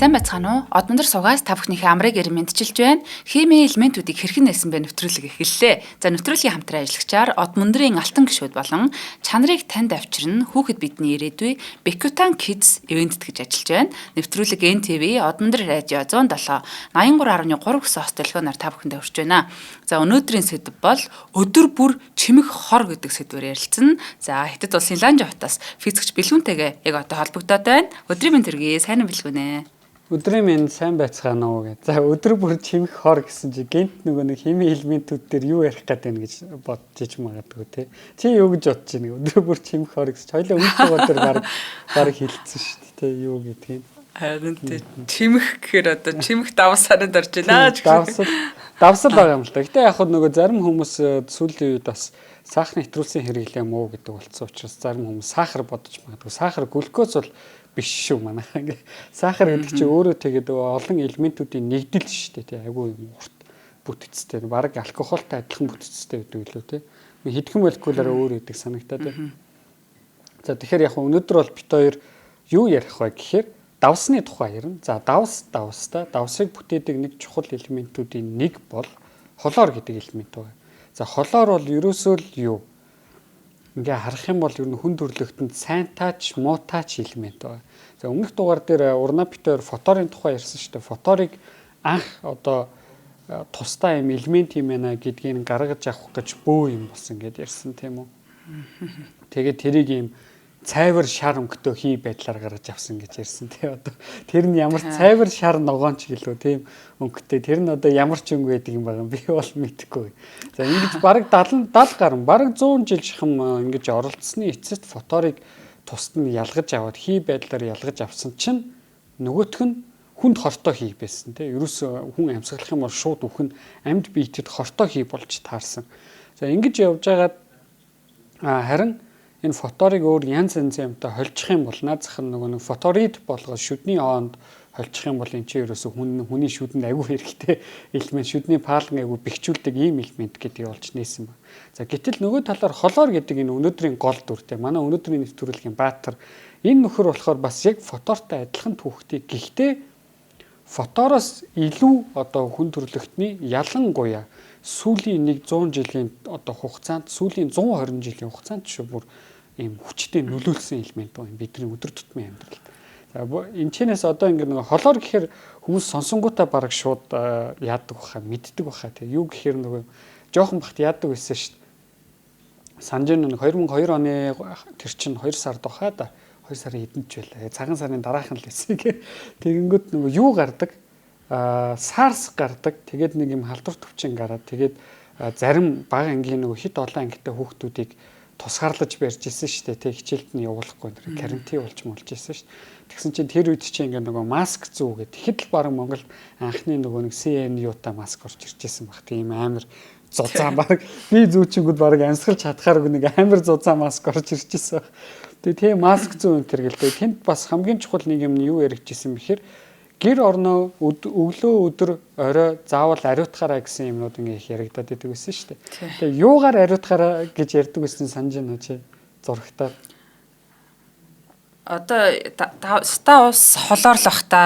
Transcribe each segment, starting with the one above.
Сайн байцгаана уу? Одмондөр сугаас та бүхнийхээ амрыг эрен мэдчилж байна. Химийн элементүүдийг хэрхэн нээсэн бэ нэвтрүүлэг эхэллээ. За, нэвтрүүлгийн хамтран ажиллагчаар Одмондрын алтан гишүүд болон чанарыг танд авчирна хүүхэд бидний ирээдүй Bekutan Kids Event гэж ажиллаж байна. Нэвтрүүлэг NTV Одмондр радио 107 83.3 гэсэн хос телефоноор та бүхэндээ хүрч байна. За, өнөөдрийн сэдэв бол өдөр бүр чимэх хор гэдэг сэдвээр ярилцсан. За, Хятад улсын Ланжи хотоос физикч Бэлгүнтэйгээ яг одоо холбогдоод байна. Өдрийн мэнд төргий, сайн уу, Бэлгүн ээ? Өдрийн мэнд, сайн байцгаана уу гэж. За, өдөр бүр чимэх хор гэсэн чи гэнт нөгөө нэг химийн элементүүд дээр юу ярих гээд байна гэж бодож ич магадгүй те. Чи юу гэж бодож байна? Өдөр бүр чимэх хор гэсэн чи хоёлаа өмнөх дугаар дээр баг хэлсэн шүү дээ те, юу гэдгийг. Харин тий, чимэх гэхээр одоо чимэх давс саранд орж байна ч гэсэн. Давсал байгаа юм л да. Гэтэ яг нөгөө зарим хүмүүс сүүлийн үед бас сахарны хэтрүүлсэн хэрэглээ муу гэдэг болцсон учраас зарим хүмүүс сахар бодож магадгүй. Сахар, глюкоз бол биш шүү манайхаа. Ингээ сахар гэдэг чинь өөрөө тэгээд олон элементүүдийн нэгдэл шүү дээ тий. Айгүй юм урт бүтцтэй. Бараг алкогольтой адилхан бүтцтэй байдаг лөө тий. Хэдхэн молекулаараа өөр байдаг санагтаа тий. За, тэгэхээр яг өнөөдөр бол бит хоёр юу ярих вэ гэхээр давсны тухай ярина. За, давс давстай давсыг бүтээдэг нэг чухал элементүүдийн нэг бол хлор гэдэг элемент байна. За, хлор бол ерөөсөө л юу? Ингээ харах юм бол ер нь хүн төрөлхтөнд сайнтайч, муутайч элемент байна. За, өмнөх дугаар дээр урнаа бит хоёр фоторын тухай ярьсан шүү дээ. Фоторыг анх одоо тусдаа юм элемент юм байна гэдгийг гаргаж авах гэж бөө юм болсон гэдээ ярьсан, тийм үү? Тэгээд тэрийг юм цайвар шар өнгөтэй хий байдлаар гаргаж авсан гэж ярьсан тий. Одоо тэр нь ямар цайвар шар ногоонч гэлөө тийм өнгөтэй, тэр нь одоо ямар ч өнгө байдаг юм байгаа, би бол мэдэхгүй. За, ингэж бараг 70 70 гаруй, бараг 100 жил шахам ингэж оролцсны эцэст фоторыг тусад нь ялгаж аваад, хий байдлаар ялгаж авсан чинь нөгөөх нь хүнд хортой хий байсан тий. Ерөөсөө хүн амьсгалах юм бол шууд үхэн, амьд биетэд хортой хий болж таарсан. За, ингэж явж байгаад харин энэ фоторыг өөр янз янзын юмтай холжих юм бол, наад зах нь нөгөө нэг фоторид болгоод шүдний онд холжих юм бол энэ чинь ерөөсө хүний шүдэнд айгүй хэрэгтэй элемент, шүдний паалан айгүй бэхжүүлдэг ийм элемент гэдгийг олж нээсэн ба. За, гэтэл нөгөө талаар хлор гэдэг энэ өнөөдрийн гол дүртэй, манай өнөөдрийн нэвтрүүлгийн баатар, энэ нөхөр болохоор бас яг фотортой адилхан түүхтэй. Гэхдээ фотороос илүү одоо хүн төрөлхтний ялангуяа сүүлийн 100 жилийн одоо хугацаанд, сүүлийн 120 жилийн хугацаанд шүү, бүр ийм хүчтэй нөлөөлсөн элемент байна бидний өдөр тутмын амьдралд. За, энэ чэнэс одоо ингэ нэг хлор гэхээр хүмүүс сонсонгуудаа бараг шууд яадаг баха, мэддэг баха тий. Юу гэхээр нөгөө жоохон бахт яадаг байсан шүү дээ. Санаж нэг 2002 оны тэр чинь 2 сард баха да. 2 сарын хэдэн ч байлаа. Цагаан сарын дараахан л байсан. Тэгэнгүүт нөгөө юу гардаг? SARS гардаг. Тэгээд нэг юм халдвар төвчин гараад, тэгээд зарим бага ангийн нөгөө хит олон ангитай хүүхдүүдийг тусгаарлаж барьж исэн шүү дээ. Тэг хичээлд нь явуулахгүй тэр карантин болж молж исэн шүү дээ. Тэгсэн чинь тэр үед чинь ингээ нөгөө маск зүү гэдэг. Тэгэхэд л бараг Монгол анхны нөгөө нэг CNU-та маск орж ирж исэн баг. Тийм амар зузаан, баг би зүүчингүүд бараг амьсгалж чадхааргүй нэг амар зузаан маск орж ирж исэн баг. Тэгээ тийм маск зүү энэ төр гэлтэй. Тэнд бас хамгийн чухал нэг юм нь юу яригдчихсэн бэхэр гэр орноо өглөө, өдөр, орой заавал ариутгаараа гэсэн юмнууд ингээ их яригадаад идэг байсан шүү дээ. Тэгээ юугаар ариутгаараа гэж ярьдаг байсан санаж байна уу чи зурагтаа? Одоо ста ус холоор л бах та.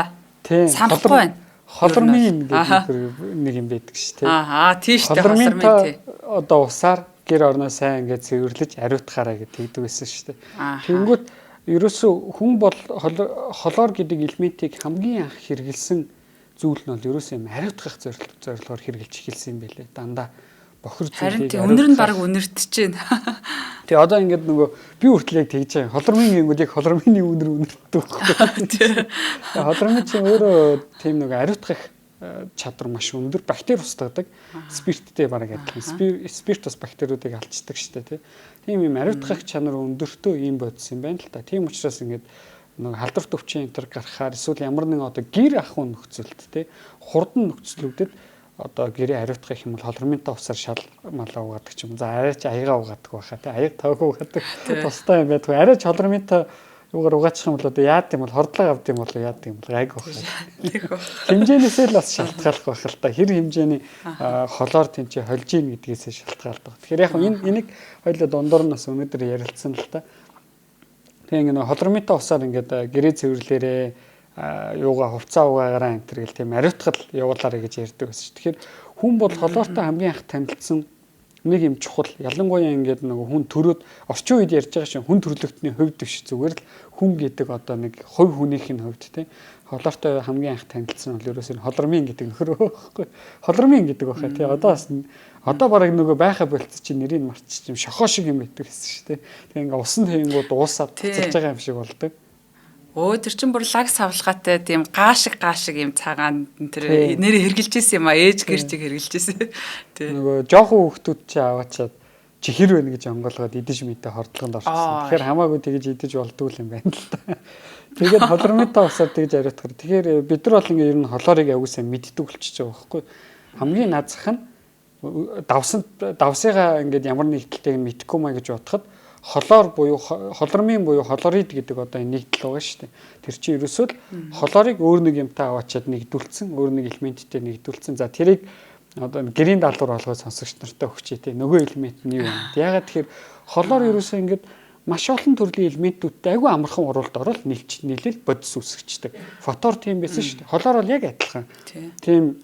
Санахгүй байна. Холормин гэдэг нэг юм байдаг шүү дээ. Аа, тий шүү дээ, холормин тий. Одоо усаар гэр орноо сайн ингээ цэвэрлэж ариутгаараа гэдэг байсан шүү дээ. Тэгэнгүүт ерөөсөө хүн бол хлор гэдэг элементийг хамгийн анх хэрэгэлсэн зүйл нь бол ерөөсөө юм ариутгах зорилгоор хэрэгжилж эхэлсэн юм байлээ. Дандаа бохир зүйлийг. Харин үнэр нь баг үнэртэж байна. Тэгээ одоо ингээд нөгөө би хүртэл яг тэгж байгаа. Холормын гингүүд яг холормын үнэр үнэртдэг байхгүй. Холормын чинь өөрөө тийм нөгөө ариутгах чадвар маш өндөр, бактери устгадаг. Спирттэй бараг адилхан. Спирт бас бактериудыг алчдаг штэ тий. Тийм юм ариутгах чанар өндөртөө ийм бодис юм байна л та. Тийм учраас ингээд нэг халдвар төвчин энэ төр гарахаар эсвэл ямар нэгэн одоо гэр ахуй нөхцөлд тий, хурдан нөхцлүүдэд одоо гэрээ ариутгах юм бол холормынтой усаар шал малаа угаадаг ч юм. За, арайч аяга угаадаг байхаа тий. Аяг таагүй угаадаг тустай юм байдгүй. Арайч холормынтой юугаар угаачих юм бол одоо яад юм бол хордлого авд юм бол яад юм бол гайг байх. Хэмжээнээсээ л бас шалтгааллах байх л та. Хэр хэмжээний холоор тэнцээ холж ийн гэдгээсээ шалтгаалдаг. Тэгэхээр яг энэ энийг хоёлоо дундуур нь бас өнөөдөр ярилцсан л та. Тэгээ ингэ холормынтой усаар ингээд гэрээ цэвэрлээрээ, юугаа хувцаа угаагаараа энэ төр гэл тийм ариутгал явуулаарай гэж ярьдаг байсан шүү. Тэгэхээр хүн бол холоортой хамгийн анх танилцсан нэг юм чухал, ялангуяа ингээд нөгөө хүн төрөөд орчин үед ярьж байгаа шин хүн төрлөختний хувьд биш, зүгээр л хүн гэдэг одоо нэг хувь хүнийх нь хувьд тийм холоортой хамгийн анх танилцсан бол ерөөсөө холормын гэдэг нөхөр байхгүй. Холормын гэдэг байхаа тий. Одоо бас одоо бараг нөгөө байха болцсон чинь нэрийг мартчих юм, шохоо шиг юм байдаг гэсэн шүү дээ. Тэгээ ингээ усан тэнгууд уусаад буцалж байгаа юм шиг болдог. Өө, тэр чин бүр лаг савлгаатай тийм гаа шиг гаа шиг юм цагаан тэр нэр хэрглэж исэн юм а, ээж гэрчиг хэрглэж исэн. Тий. Нөгөө жоохон хүүхдүүд чи аваачаад чихэр байна гэж онгоолгоод идэж мэдээ хордлогонд орчихсон. Тэгэхээр хамаагүй тэгэж идэж болдгоо юм байна л та. Тэгээд холормынтой усаар тэгж ариутгах. Тэгэхээр бид нар бол ингээ ер нь холоорыг агуулсан мэддэг болчихж байгаа байхгүй. Хамгийн наазах нь давсан давсыгаа ингээд ямар нэг ихтэлтэйг нь мэдэхгүй маа гэж бодоход холоор буюу холормын буюу холорид гэдэг одоо энэ нэгдэл байгаа шүү дээ. Тэр чинь ерөөсөө л холоорыг өөр нэг юмтай аваачаад нэгдүүлсэн, өөр нэг элементтэй нэгдүүлсэн. За, тэрийг одоо гэрийн даалгавар болгоод сонсогч нартай өгчээ те. Нөгөө элемент нь юу юм? Ягаад тэгэхээр холоор ерөөсөө ингээд маш олон төрлийн элементүүдтэй айгүй амархан уралд орол нийлж нийлэл бодис үүсгэждэг. Фотор тийм байсан шүү дээ. Холоор бол яг адилхан. Тийм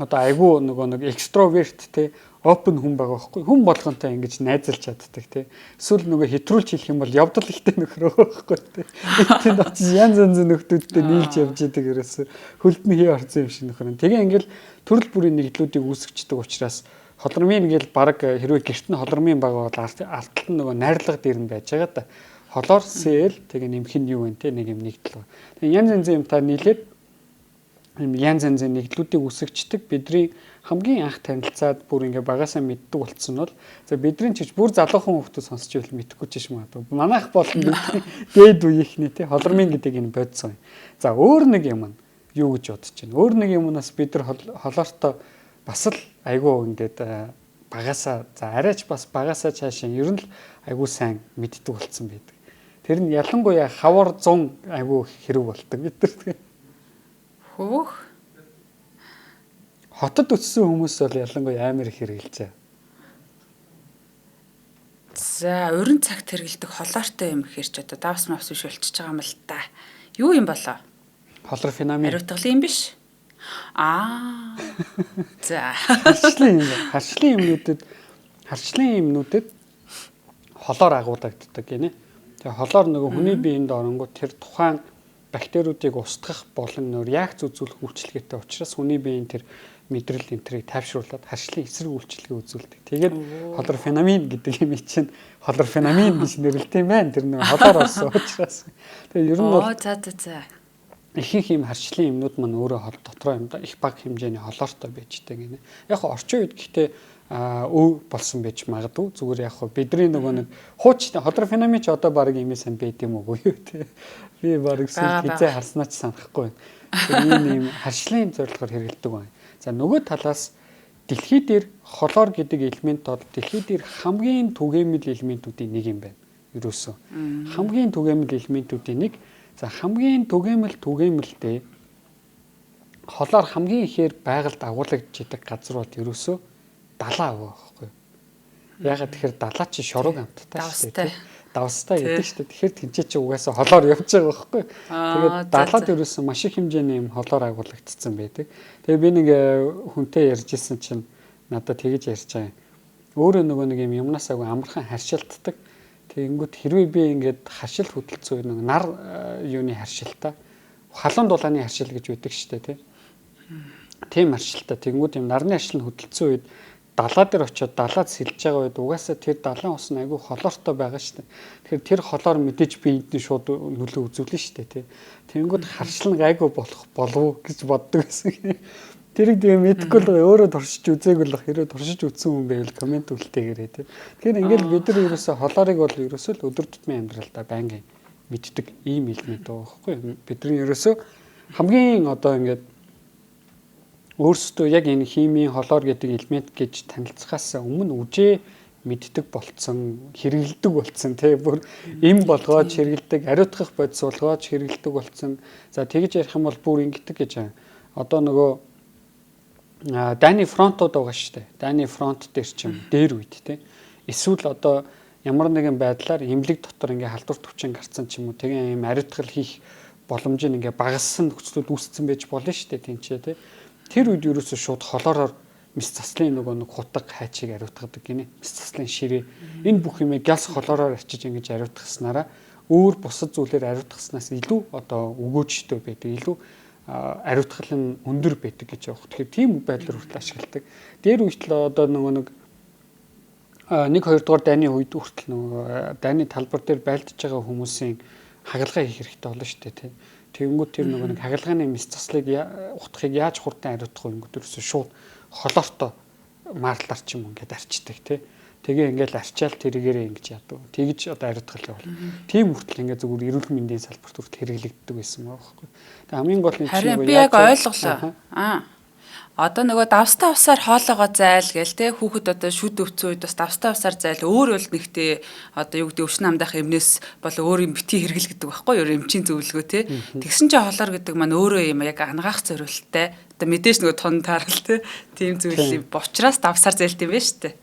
одоо айгүй нөгөө нэг extrovert те, open хүн байгаа байхгүй, хүн болгонтой ингэж найзалж чаддаг те. Эсвэл нөгөө хэтрүүлж хэлэх юм бол явдал ихтэй нөхөр байгаа байхгүй те. Тэнд очиж янз янзын нөхдүүдтэй нийлж явж идэг, ерөөсө хөлд нь хий орсон юм шиг нөхөр. Тэгээ ингээл төрөл бүрийн нэгдлүүдийг үүсгэждэг учраас холормын ингээл баг хэрвээ гэрт нь холормын байгаа бол арталт нь нөгөө найрлага дээр нь байж байгаа да. Холоор сэл тэгээ нэмэх нь юу вэ те, нэг юм нэгдэл. Тэгээ янз янзын юм та нийлээд юм янз янзын нэгдлүүдийг үүсгэждэг. Бидний хамгийн анх танилцаад бүр ингээ багасаа мэддэг болцсон нь бол за бидний чиж бүр залуухан хүмүүс сонсч ивэл мэдэхгүй ч юм магадгүй. Манайх болон бидний дээд үеийнхний те холормын гэдэг энэ бодсон. За, өөр нэг юм нь юу гэж бодож байна? Өөр нэг юмнаас бид нар холоортой бас л айгүй ингээд багасаа, за арайч бас багасаа цаашаа ер нь л айгүй сайн мэддэг болцсон байдаг. Тэр нь ялангуяа хавар 100 айгүй хэрэг болдог бид нар. Хөөх. Хотод өссөн хүмүүс бол ялангуяа амар их хэрэглэж байгаа. За, уран цагт хэрэглэдэг холоортой юм гэхэр ч одоо давс мавс биш болчихж байгаа юм л та. Юу юм болоо? Холор феномен. Хариутгал юм биш. Аа. За. Харчлын юм. Харчлын юмнүүдэд холоор агуулгаддаг гинэ. Тэгээ холоор нөгөө хүний биеинд оронгууд тэр тухайн бактериудыг устгах болон нөр реакц үзүүлэх үйлчилгээтэй учраас хүний биеийн тэр мэдрэл энтрийг тайвшруулад харшлын эсрэг үйлчилгээ үзүүлдэг. Тэгээд холор феномен гэдэг юм чинь холор феномен гэж нэрлэдэг юм байна. Тэр нэг холоор орсон учраас. Тэгээ ер нь бол за за за. Ихэнх юм харчлын юмнууд маань өөрөө хол дотроо юм да их бага хэмжээний холоортой байждаг гинэ. Яг орчин үед гэхдээ өв болсон байж магадгүй. Зүгээр яг хөө бидний нөгөө нэг хууч холор феномен ч одоо баг юм сан байд юм уу юу те. Би баг сүүл хизээ харснаа ч санахгүй байна. Тэр ийм харшлын зорилгоор хэрэгэлдэг байна. За, нөгөө талаас дэлхий дээр холоор гэдэг элемент бол дэлхий дээр хамгийн түгээмэл элементүүдийн нэг юм байна. Ерөөсөө хамгийн түгээмэл элементүүдийн нэг. За, хамгийн түгээмэл түгээмэлдээ холоор хамгийн ихээр байгальд агуулгадж идэг газар бол ерөөсөө далаа аваа байхгүй юу? Ягаад тэгэхээр далаа чи шорог амттай шүү дээ. Давстай гэдэг шүү дээ. Тэгэхээр тэнцээ чи угаасаа холоор явж байгаа байхгүй юу? Тэгээд далаад ерөөсөө маш их хэмжээний юм холоор агуулгадсан байдаг. Тэгээ би нэг хүнтэй ярьж исэн чинь надад тэгэж ярьж байгаа юм. Өөрөө нөгөө нэг юм юмнаас агай амархан харшилтдаг. Тэгэнгүүт хэрвээ би ингээд харшил хөдөлцөө нэг нар юуны харшилтаа халуун дулааны харшил гэж байдаг шүү дээ, тий. Тийм харшилтаа. Тэгэнгүүт юм нарны харшил нь хөдөлцсөн үед далаа дээр очиод далаад сэлж байгаа үед угаасаа тэр далайн ус нь айгүй холоортой байгаа шүү дээ. Тэгэхээр тэр холоор мэдээж биед нь шууд нөлөө үзүүлнэ шүү дээ, тий. Тэгэнгүүт харшил нь гайгүй болох болов уу гэж боддог байсан. Тэрийг тэгээ мэдэхгүй л өөрөө туршиж үзээгүй л хэрвээ туршиж үзсэн хүн байвал комент үлдээгээрэй тий. Тэгэхээр ингээл бид нар ерөөсөө холоорыг бол ерөөсөө л өдөр тутмын амьдралдаа байнгын мэддэг ийм элемент байгаа байхгүй юу? Бидний ерөөсөө хамгийн одоо ингээд өөрсдөө яг энэ химийн холоор гэдэг элемент гэж танилцахаас өмнө үжээ мэддэг болцсон, хэрэгэлдэг болцсон тий, бүр эм болгоод хэрэгэлдэг, ариутгах бодис болгоод хэрэгэлдэг болцсон. За, тэгж ярих юм бол бүр ингэдэг гэж байгаа. Одоо нөгөө дайны фронтууд байгаа шүү дээ. Дайны фронт дээр ч юм дээр үед тий. Эсвэл одоо ямар нэгэн байдлаар эмнэлэг дотор ингээ халдвар төвчин гарцсан ч юм уу, тэгээ ийм ариутгал хийх боломжийг ингээ багассан нөхцлүүд үүссэн байж болно шүү дээ тэнцээ тий. Тэр үед ерөөсөө шууд холоороор мэс заслын нөгөө нэг хутга хайчийг ариутгадаг гинэ. Мэс заслын ширээ. Энэ бүх юмыг гялс холоороор арчиж ингэж ариутгаснараа өөр бусад зүйлээр ариутгаснаас илүү одоо өгөөжтэй байдаг. Илүү ариутгал нь өндөр байдаг гэж явах. Тэгэхээр тийм байдлаар хүртэл ашигладаг. Дээр үед л одоо нөгөө нэг 1 2 дугаар дайны үед хүртэл нөгөө дайны талбар дээр байлдаж байгаа хүмүүсийн хагалгаа хийх хэрэгтэй болно шүү дээ тий. Тэгэнгүүт тэр нөгөө нэг хагалгааны мэс заслыг утгахыг яаж хурдан ариутгах вэ гингүүт ерөөсөө шууд холоортой маарлаар ч юм ингээд арчдаг тий. Тэгээ ингээл арчаал тэргээрээ ингэж яадаг. Тэгж одоо ариутгал явуул. Тийм хүртэл ингээд зүгээр эрүүл мэндийн салбарт хүртэл хэрэглэгддэг байсан байгаа байхгүй. Тэгээ хамгийн гол нь чинь би яг ойлголоо. Одоо нөгөө давстаа усаар хоолоогоо зайл гээл те хүүхэд одоо шүд өвцөн үед бас давстаа усаар зайл өөр бол нэгтээ одоо юу гэдэг өвчин намдаах эмнээс бол өөр юм бити хэрэгэл гэдэг байхгүй юу эмчийн зөвлөгөө те. Тэгсэн чинь холоор гэдэг маань өөрөө юм яг ангаах зориулттай. Одоо мэдээж нөгөө тон таарал те тийм зүйл бочраас давсаар зайлт юм байна шүү дээ.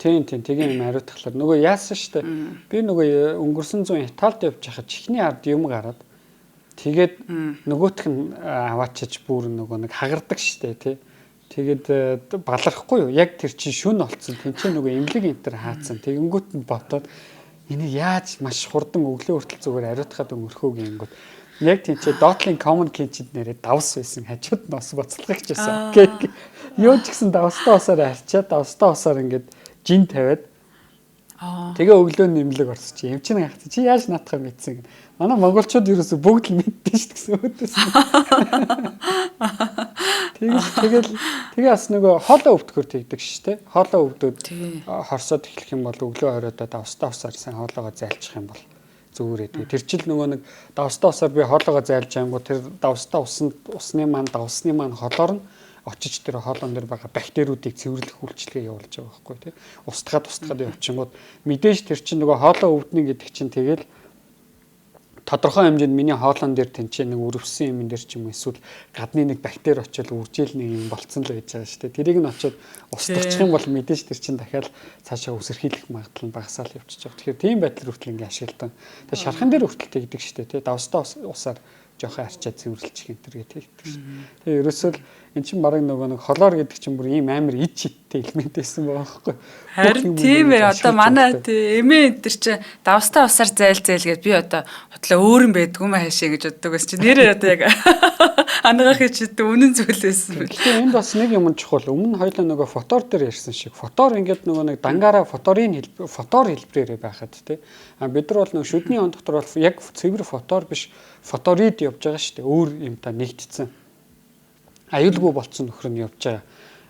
Тийм тийм тэгээ юм хариутглаар нөгөө яасан шүү дээ. Би нөгөө өнгөрсөн зуун Италид явж байхад чихний ард юм гараад тэгээд нөгөөх нь аваачиж бүр нөгөө нэг хагардаг шүү дээ тий. Тэгээд балархгүй юу? Яг тэр чинь шүн олцсон. Тин чинь нөгөө эмнэлэг энтер хаацсан. Тэгэнгүүт нь ботоод энийг яаж маш хурдан өглөө хүртэл зүгээр ариутгаад өнгөрөхөө гингүүт яг тийч доотлын common kitchen нэрээ давс байсан. Хажууд нь бас буцалгагч байсан. Юу ч гэсэн давстаа усаар арчаад давстаа усаар ингээд жин тавиад тэгээ өглөө нэмлэг орсон чи. Юм чинь гайхсан. Чи яаж наадахаа мэдсэн гэн. Манай монголчууд ерөөсө бүгд л мэддэн шүү гэсэн үүдээс. Тэгэл тэгээ бас нөгөө хоолой өвдөхөр тэгдэг ш тэ. Хоолой өвдөд хорсоод эхлэх юм бол өглөө хоройдоо давстаа усаар сайн хоолоогоо зайлчих юм бол зүгээр ээ. Тэр чил нөгөө нэг давстаа усаар би хоолоогоо зайлж ангуу тэр давстаа усанд усны маань давсны маань холоор нь очиж тэр хоолон дээр байгаа бактериудыг цэвэрлэх үйлчилгээ явуулж байгаа байхгүй тий. Устгаад устгаад явчихгууд мэдээж тэр чинь нөгөө хоолой өвднө гэдэг чинь тэгэл тодорхой хэмжээнд миний хоолон дээр тэнцээ нэг өрөвсөн юм дээр ч юм эсвэл гадны нэг бактери очиод үржиэл нэг юм болцсон л байж байгаа шүү дээ. Тэрийг нь очиод устгачих юм бол мэдээж тэр чинь дахиад цаашаа үсэрхийлэх магадлал нь багасаал явчихж байгаа. Тэгэхээр тийм байдлаар хүртэл ингэ ашигладаг. Тэгээ шархан дээр хүртэл тэгдэг шүү дээ. Тэ давстаа усаар жоохон арчаа цэвэрлчих энэ төр гэх тэгдэг шин. Тэгээ ерөөсөө л эн чинь бараг нөгөө нэг холоор гэдэг чинь бүр ийм амар ид чидтэй элемент байсан байгаа байхгүй. Харин тийм ээ. Одоо манай тий эмээ энэ төр чинь давстаа усаар зайл зайл гэд би одоо хутлаа өөр юм байдгүй маа хаашаа гэж боддог байсан чинь нэрээ одоо яг ангаах чидтэй үнэн зүйл байсан. Гэхдээ энд бас нэг юм чухал. Өмнө хоёлаа нөгөө фотор дээр ярьсан шиг фотор ингээд нөгөө нэг дангаараа фоторын фотор хэлбэрээрээ байхад тий. А бид нар бол нөгөө шүдний он дотор бол яг цэвэр фотор биш фоторид явж байгаа шүү дээ. Өөр юм та нэгтцсэн. Аюулгүй болцсон нөхөр нь явж байгаа.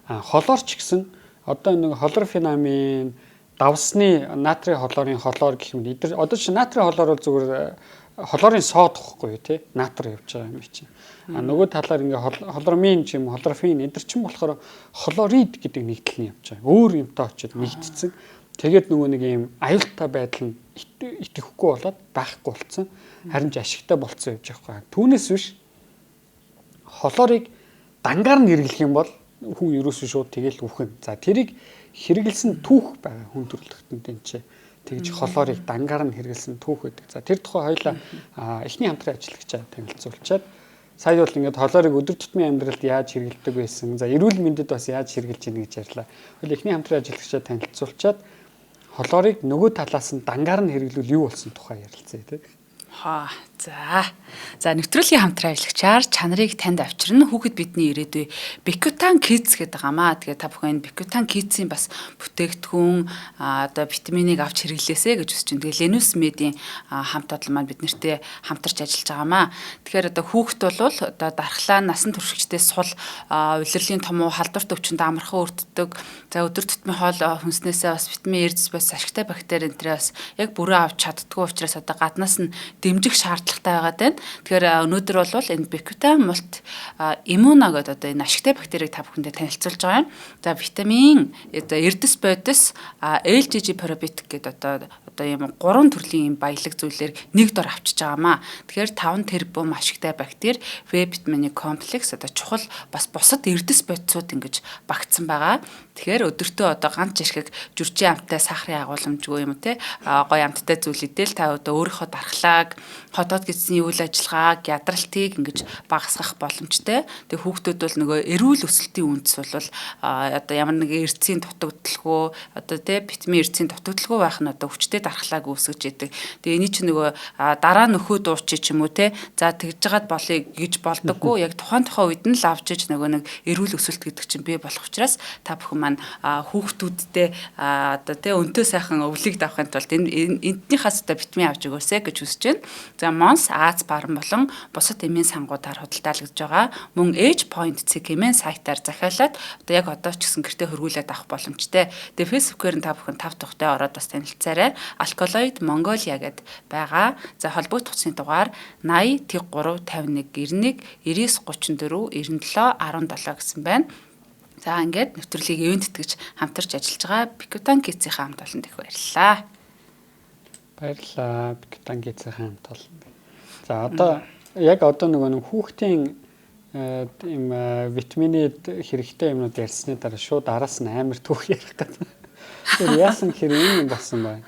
А холоор ч гэсэн одоо нэг холорфенамин давсны натрий холорын холоор гэх юм. Эдгээр одоо чи натрий холоор бол зүгээр холорын сод гэхгүй юу тий. Натр явж байгаа юм чинь. А нөгөө талаар ингээ холормин ч юм холорфин эдгээр чинь болохоор хлорид гэдэг нэгдэл нь явж байгаа. Өөр юмтай очиод нэгдсэн. Тэгээд нөгөө нэг юм аюултай байдал нь итгэхгүй болоод байхгүй болцсон. Харин ч ашигтай болцсон явж байгаа байхгүй. Түүнээс биш холорыг дангаар нь хэрэглэх юм бол хүн ерөөсөө шууд тэгэл үхэн. За тэрийг хэрэгэлсэн түүх байгаа хүн төрөлхтөнд энэ чи тэгж холорыг дангаар нь хэрэгэлсэн түүх байдаг. За тэр тухай хоёлаа эхний хамтран ажиллагчаа танилцуулчаад сая бол ингээд холорыг өдөр тутмын амьдралд яаж хэрэгэлдэг байсан. За эрүүл мэндэд бас яаж хэрэгжилж ийнэ гэж ярьлаа. Хоёул эхний хамтран ажиллагчаа танилцуулчаад холорыг нөгөө талаас нь дангаар нь хэрэглүүл юу болсон тухай ярилцъя тий. Хаа. За. За нэвтрүүлгийн хамтран ажиллагчаар чанарыг танд авчирна. Хүүхэд бидний ирээдүй Bikutan Kids гэдэг гамаа. Тэгээ та бүхэн энэ Bikutan Kids-ийн бас бүтээгдэхүүн одоо витаминыг авч хэрэглээсэй гэж хүсэж байна. Тэгээ Lenus Med-ийн хамт олон маань бид нартэй хамтарч ажиллаж байгаамаа. Тэгэхээр одоо хүүхэд бол одоо дархлаа насан туршигчдээс сул улирлын том уу халдварт өвчнөд амархан өртдөг. За өдөр тутмын хоол хүнснээсээ бас витамин эрдэс бас ашигтай бактери энэ бас яг бүрэн авч чаддгүй учраас одоо гаднаас нь дэмжих шаардлагатай байгаад байна. Тэгэхээр өнөөдөр бол энэ Bikutan мулт иммуна гэдэг одоо энэ ашигтай бактерийг та бүхэндээ танилцуулж байгаа юм. За витамин одоо эрдэс бодис LGG пробиотик гэдэг одоо ийм гурван төрлийн ийм баялаг зүйлээр нэг дор авчиж байгаамаа. Тэгэхээр 5 тэрбум ашигтай бактери, В витамины комплекс одоо чухал бас бусад эрдэс бодисууд ингэж багтсан байгаа. Тэгэхээр өдөртөө одоо ганц жишгийг жүржийн амттай сахарын агуулмжгүй юм те гоё амттай зүйл идэл та одоо өөрийнхөө дархлааг, ходоод толгойд гэсэн үйл ажиллагааг, ядралтыг ингэж багасгах боломжтой. Тэгээ хүүхдүүд бол нөгөө эрүүл өсөлтийн үндэс бол одоо ямар нэгэн эрдэсийн дутагдaltaгүй, одоо тий витамин эрдэсийн дутагдaltaгүй байх нь одоо хүчтэй дархлааг үүсгэж идэг. Тэгээ эний чинь нөгөө дараа нөхөө дуучи ч юм уу те за тэгж жагаад болъё гэж болдоггүй. Яг тухайн үед нь л авч иж нөгөө нэг эрүүл өсөлт гэдэг чинь бий болох учраас та бүхэн маань хүүхдүүдтэй одоо тий өнтөө сайхан өвлийг давахын тулд энэ энднийхээс одоо витамин авч өгөөсэй гэж хүсэж байна. За Монс, Аз баран болон бусад эмийн сангуудаар худалдаалагдж байгаа. Мөн Age Point хэмээн сайтаар захиалаад одоо яг одоо ч гэсэн гэртээ хөргүүлээд авах боломжтой. Тэгээ Facebook-ээр нь та бүхэн 5 тухтай ороод бас танилцаарай. Alkaloid Mongolia гэд байгаа. За холбогдох утасны дугаар 80 3 51 91 99 34 97 17 гэсэн байна. За ингээд нэвтрүүлгийг ивээн тэтгэж хамтарч ажиллаж байгаа Бикутан Кицийн хамт олонд их баярлалаа. Баярлалаа Бикутан Кицийн хамт олонд. За одоо яг одоо нөгөө нэг хүүхдийн ийм витамины хэрэгтэй юмнууд ярьсны дараа шууд араас нь амар түүх ярих гэдэг. Тэр яасан гэхээр ийм юм болсон байна.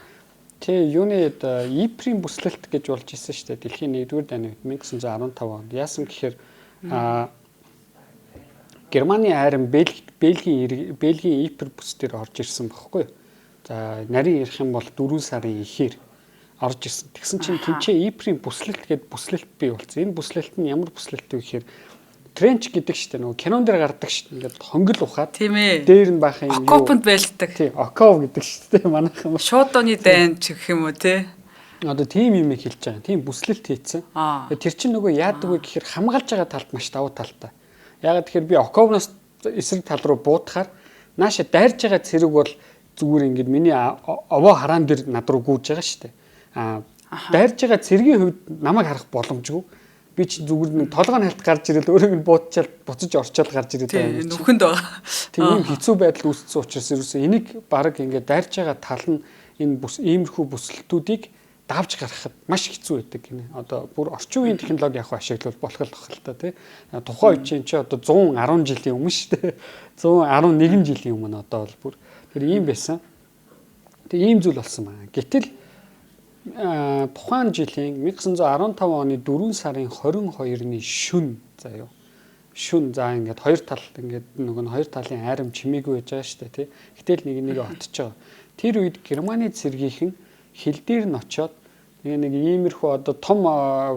Тэ юуны Иприйн бүслэлт гэж болж исэн шүү дээ. Дэлхийн 1-р дайны үед 1915 онд. Яасан гэхээр Германы айран Бельгийн Ипр бүс дээр орж ирсэн бохоггүй. За нарийн ярих юм бол 4 сарын ихээр орж ирсэн. Тэгсэн чинь тэнцээ Иприйн бүслэлт гээд бүслэлт бий болсон. Энэ бүслэлт нь ямар бүслэлт вэ гэхээр тренч гэдэг штэ нөгөө кинон дээр гардаг штэ ингээд хонгил ухаад тийм ээ дээр нь баах юм юу окопонд байлддаг. Тийм оков гэдэг штэ манайхан шуудууны дайн ч гэх юм уу те одоо тийм юм хэлж байгаа. Тийм бүслэлт хийцэн. Тэр чинь нөгөө яадаг вэ гэхээр хамгаалж байгаа талд маш давуу талтай. Яагаад тэгэхээр би оковноос эсрэг тал руу буутахаар нааша дайрж байгаа цэрэг бол зүгээр ингээд миний овоо хараан дээр над руу гүйж байгаа штэ. Аа дайрж байгаа цэргийн хувьд намайг харах боломжгүй. Би чи зүгээр нэг толгой нь халт гарч ирэл өөрийг нь буутчаал буцаж орчоол гарч ирээд байгаа юм. Нүхэнд байгаа. Тийм ийм хэцүү байдал үүссэн учраас ерөөсөө энийг баг ингээд дайрж байгаа тал нь энэ бүс иймэрхүү бүслэлтүүдийг давж гаргахад маш хэцүү байдаг гинэ. Одоо бүр орчин үеийн технологи яг ашиглавал болох л бах л та тий. Тухайн үед чинь чи одоо 110 жилийн өмнө шүү дээ. 111 жилийн өмнө одоо бол бүр тэр ийм байсан. Тэг ийм зүйл болсон байна. Гэтэл тухайн жилийн 1915 оны 4 сарын 22-ны шөнө заяа. Шүн за ингээд хоёр тал ингээд нөгөө нь хоёр талын айрам чимээгүй байж байгаа шүү дээ тий. Гэтэл нэг нэгэ отож байгаа. Тэр үед Германы цэргийнхэн хил дээр нь очиод нэг иймэрхүү одоо том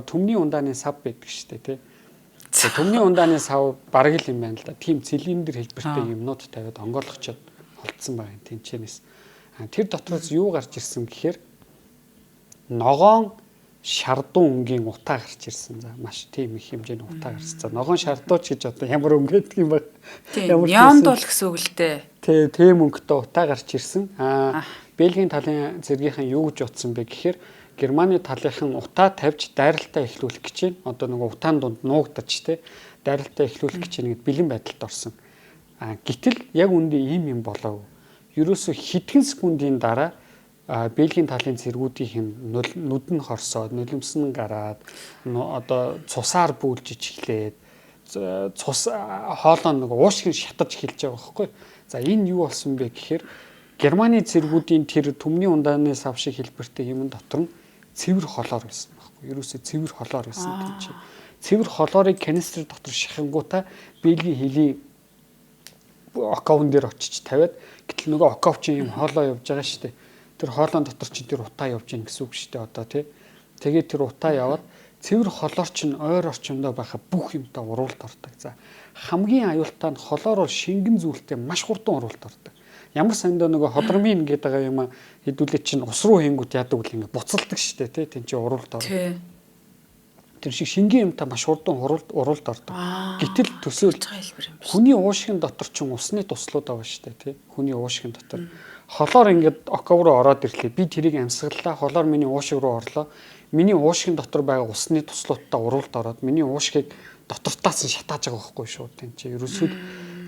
төмний ундааны сав байдаг шүү дээ тий. Төмний ундааны сав бараг л юм байна л да. Тийм цилиндр хэлбэртэй юмнууд тавиад онгойлгочод холдсон байгаа юм тэнчэнэс. Тэр дотроос юу гарч ирсэн гэхээр ногоон шардуу өнгийн утаа гарч ирсэн. За маш тийм их хэмжээний утаа гарсан. За ногоон шардууч гэж одоо ямар өнгө гэдэг юм бэ? Ямар неонд бол гэсэн үг л дээ. Тий, тийм өнгөтэй утаа гарч ирсэн. Аа Бельгийн талын цэргийнхэн юу гэж утсан бэ гэхээр Германы талынхан утаа тавьж дайралтаа эхлүүлэх гэж байна. Одоо нөгөө утаан дунд нуугдаж те дайралтаа эхлүүлэх гэж байна гэд бэлэн байдалд орсон. Аа гэтэл яг үндэ ийм юм болоогүй. Ерөөсө хэдхэн секундын дараа Бельгийн талын цэргүүдийн нүд нь хорсоод, нулимс нь гараад, одоо цусаар бүүлж эхлээд цус хоолоо нэг уушгин шатаж эхэлж байгаа байхгүй. За энэ юу болсон бэ гэхээр Германы цэргүүдийн тэр төмний ундааны сав шиг хэлбэртэй юм дотор нь цэвэр холоор байсан байхгүй. Ерөөсөө цэвэр холоор байсан тийм чи. Цэвэр холоорыг канистр дотор шахангуудаа Бельгийн хөлийн оковн дээр очиж тавиад гэтэл нөгөө оков чинь юм хоолоо явж байгаа шүү дээ. Тэр хоолоон дотор чинь тэр утаа явж гин гэсэн үг шүү дээ одоо тий. Тэгээд тэр утаа яваад цэвэр холоор чинь ойр орчимдоо байхаа бүх юмтай уруулд ордог. За хамгийн аюултай нь холоор бол шингэн зүйлтэй маш хурдан уруулд ордог. Ямар сандаа нөгөө ходромин гэдэг байгаа юм хэдүүлээ чинь ус руу хийнгүүт яадаг үл ингээ буцалдаг шүү дээ тий. Тэн чинь уруулд ордог. Тэр шиг шингэн юмтай маш хурдан уруулд ордог. Гэтэл төсөөл хүний уушгин дотор чинь усны туслууд байгаа шүү дээ тий. Хүний уушгин дотор холоор ингээд оков руу ороод ирлээ. Би тэрийг амьсгаллаа. Холоор миний уушиг руу орлоо. Миний уушгин дотор байгаа усны туслуудтай уруулд ороод миний уушгийг дотортаас нь шатааж байгаа байхгүй шүү. Тэн чи ерөөсөө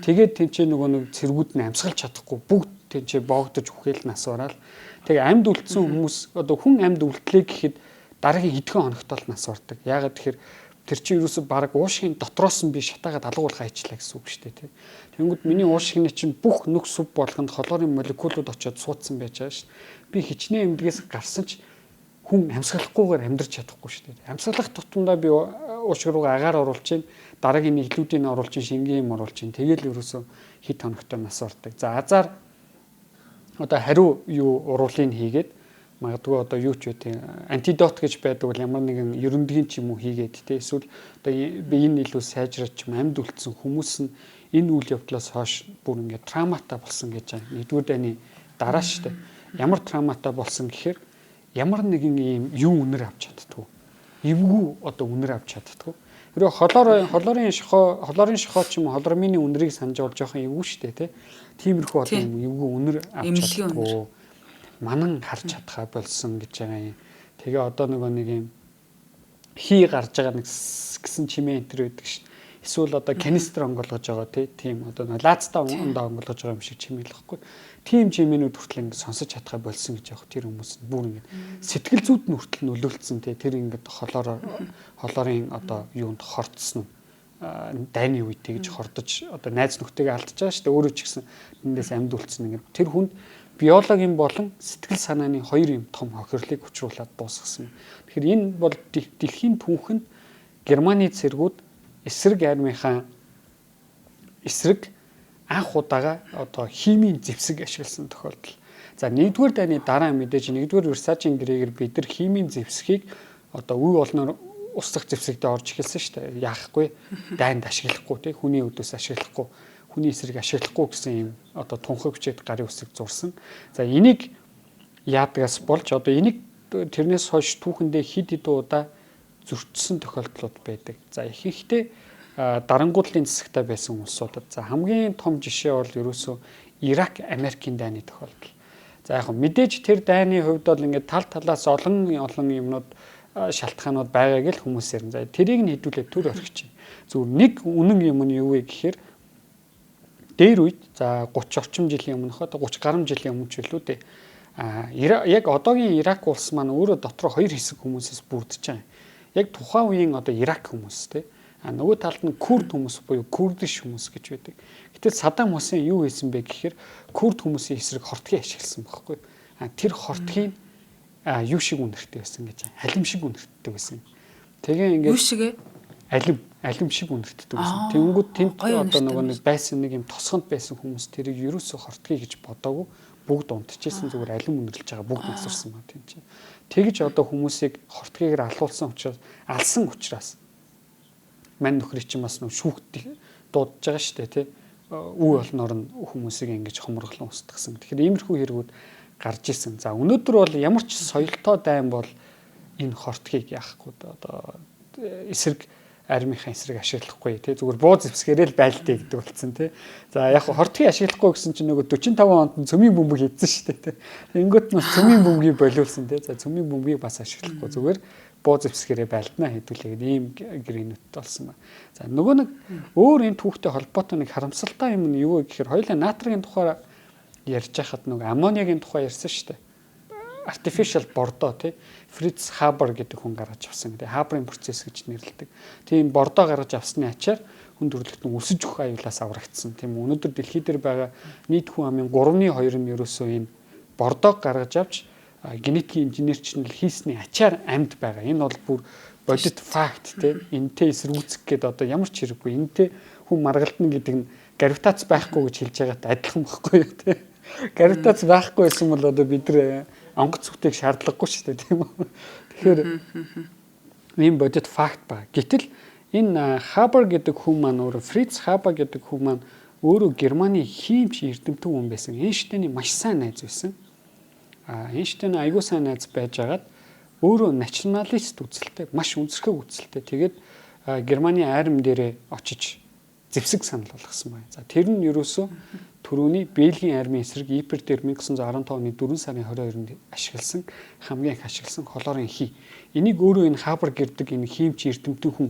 тэгээд тэн чи нөгөө нэг цэргүүд нь амьсгалж чадахгүй бүгд тэн чи боогдож үхэл нас бараал. Тэгээ амьд үлдсэн хүмүүс одоо хүн амьд үлдлээ гэхэд дараагийн хэдхэн хоногт л нас бардаг. Яагаад тэгэхээр тэр чинь ерөөсөө баг уушгийн дотроос нь би шатаагаад алгуулах хайчлаа гэсэн үг шүү дээ тий. Тэнгүүд миний уушгины чинь бүх нүх сүв болгонд холоорын молекулууд очиод суудсан байж байгаа шүү. Би хичнээн эмдгээс гарсан ч Хүн амьсгалахгүйгээр амьдрч чадахгүй шүү дээ. Амьсгалах тутамдаа би уушиг руугаа агаар оруулж чинь, дараагийн нийлүүдийг оруулж чинь, шингэн юм оруулж чинь. Тэгэл ерөөсөө хэд хоногтой нас ордог. За азар одоо хариу юу уруулыг хийгээд магадгүй одоо юу ч байдیں۔ Антидот гэж байдаг бол ямар нэгэн ерөндгийн ч юм уу хийгээд те, эсвэл одоо би энэ илүү сайжраад ч юм амьд үлдсэн хүмүүс нь энэ үйл явдлаас хойш бүр ингээд травматай болсон гэж байгаа. Нэгдүгээр дайны дараа шүү дээ. Ямар травматай болсон гэхээр ямар нэгэн ийм юу үнэр авч чаддгүй. Эвгүй одоо үнэр авч чаддгүй. Хэрвээ холоорын шохоо, холоорын шохоо ч юм уу холормины үнэрийг санаж бол жоохон эвгүй шүү дээ, тэ. Тиймэрхүү одоо юм эвгүй үнэр авч чаддгүй. Манан харж чадхаа болсон гэж байгаа юм. Тэгээ одоо нөгөө нэг юм хий гарч байгаа нэг гэсэн чимээ энэ төр байдаг шин. Эсвэл одоо канистр онгойлгож байгаа тийм одоо лаацтай ондоо онгойлгож байгаа юм шиг чимээ л байхгүй. Тийм чимээнүүд хүртэл ингэ сонсож чадхаа болсон гэж яг тэр хүмүүс нь бүр ингэ сэтгэл зүйд нь хүртэл нөлөөлцсөн тий. Тэр ингэ холоорын одоо юунд хорцсон дайны үед тэгж хордож одоо найз нөхдөйгөө алдчихж байгаа шүү дээ. Өөрөө ч гэсэн тэндээс амьд үлдсэн ингэ тэр хүнд биологийн болон сэтгэл санааны хоёр юм том хохирлыг учруулад дуусгасан. Тэгэхээр энэ бол дэлхийн түүхэнд Германы цэргүүд эсрэг армийнхаа эсрэг анх удаага одоо химийн зэвсэг ашигласан тохиолдол. За нэгдүгээр дайны дараа мэдээж нэгдүгээр Версажийн гэрээгээр бид нар химийн зэвсгийг одоо үе олноор устгах зэвсэгтээ орж эхэлсэн шүү дээ. Яахгүй дайнд ашиглахгүй тий, хүний өдөөс ашиглахгүй, хүний эсрэг ашиглахгүй гэсэн юм одоо тунхаг бичээд гарын үсэг зурсан. За энийг яадгаас болж одоо энийг тэрнээс хойш түүхэндээ хэд хэдэн удаа зөрчсөн тохиолдлууд байдаг. За ихэнхдээ дарангуудлын засагтай байсан улсуудад. За хамгийн том жишээ бол ерөөсөө Ирак Америкийн дайны тохиолдол. За яг мэдээж тэр дайны хувьд бол ингээд тал талаас олон олон юмнууд шалтгаанууд байгааг л хүмүүс ярина. За тэрийг нь хэдүүлээ төр орхиж. Зүгээр нэг үнэн юм нь юу вэ гэхээр дээр үед за 30 орчим жилийн өмнөх одоо 30 гаруй жилийн өмнө ч билүү дээ. Яг одоогийн Ирак улс маань өөрөө дотроо хоёр хэсэг хүмүүсээс бүрдэж байгаа юм. Яг тухайн үеийн одоо Ирак хүмүүс те. А нөгөө талд нь курд хүмүүс буюу курдиш хүмүүс гэж байдаг. Гэтэл Саддам Хусейн юу хийсэн бэ гэхээр курд хүмүүсийн эсрэг хортгийг ашигласан байхгүй. А тэр хортгийг юу шиг үнэртэй байсан гэж, алим шиг үнэртдэг байсан. Тэгээ ингээд юу шиг ээ? Алим шиг үнэртдэг байсан. Тэнгүүд тэнд одоо нөгөө нэг байсан нэг юм тосгонд байсан хүмүүс тэрийг ерөөсөө хортгийг гэж бодоогүй бүгд унтчихсэн, зүгээр алим үнэрлж байгаа бүгд насарсан ба тийм чинь. Тэгж одоо хүмүүсийг хортгийгээр алуулсан учраас алсан учраас мань нөхрийн чинь бас нөх шүүхт дуудаж байгаа шүү дээ тий. Үе олноор нь хүмүүсийг ингэж хоморглон устгасан. Тэгэхээр иймэрхүү хэрэгүүд гарч исэн. За өнөөдөр бол ямар ч соёлтой дайн бол энэ хортгийг яахгүй одоо эсрэг армийнхаа эсрэг ашиглахгүй тий, зүгээр буу зэвсгэрээ л байлдээ гэдэг болсон тий. За яг хортгийг ашиглахгүй гэсэн чинь нөгөө 45 онд нь цөмийн бөмбөг хийдсэн шүү дээ тий. Тэнгүүт нь цөмийн бөмбөгийг болиулсан тий. За цөмийн бөмбөгийг бас ашиглахгүй зүгээр буу зэвсгэрээ байлдана хэдүүлээ гэдэг ийм гэрэнүүд болсон ба. За нөгөө нэг өөр энэ түүхтэй холбоотой нэг харамсалтай юм нь юу вэ гэхээр хоёулаа натрийн тухай ярьж байхад нөгөө аммониагийн тухай ярьсан шүү дээ. Artificial бордоо тий, Фриц Хабер гэдэг хүн гаргаж авсан. Тэгээ Хаберын процесс гэж нэрлэдэг. Тийм бордоо гаргаж авсны ачаар хүн төрөлхтөн өсөж өгөх аюулаас аврагдсан. Тийм өнөөдөр дэлхий дээр байгаа нийт хүн амын 3-2 нь ерөөсөө энэ бордоог гаргаж авч генетикийн инженерчнэл хийсний ачаар амьд байгаа. Энэ бол бүр бодит факт тий. Энтэй эсэргүүцэх гээд одоо ямар ч хэрэггүй. Энтэй хүн маргалдана гэдэг нь гравитац байхгүй гэж хэлж байгаатай адилхан байхгүй юу тий. Гравитац байхгүй байсан бол одоо бид нар онгоц зүтийг шаардлагагүй шүү дээ тийм үү. Тэгэхээр ийм бодит факт ба. Гэтэл энэ Хабер гэдэг хүн маань өөрөө Фриц Хабер гэдэг хүн маань өөрөө Германы хиймч эрдэмтэн хүн байсан. Эйнштейний маш сайн найз байсан. Эйнштейн айгуу сайн найз байжгаад өөрөө националист үзэлтэй, маш үнсэрхэг үзэлтэй. Тэгээд Германы арми дээрээ очиж зэвсэг санал болгосон байна. За тэр нь ерөөсөө түрүүний Бельгийн армийн эсрэг Ипер дээр 1915 оны 4 сарын 22-нд ашигласан хамгийн их ашигласан холоорын хий. Энийг өөрөө энэ Хабер гэдэг энэ хиймч эрдэмтэн хүн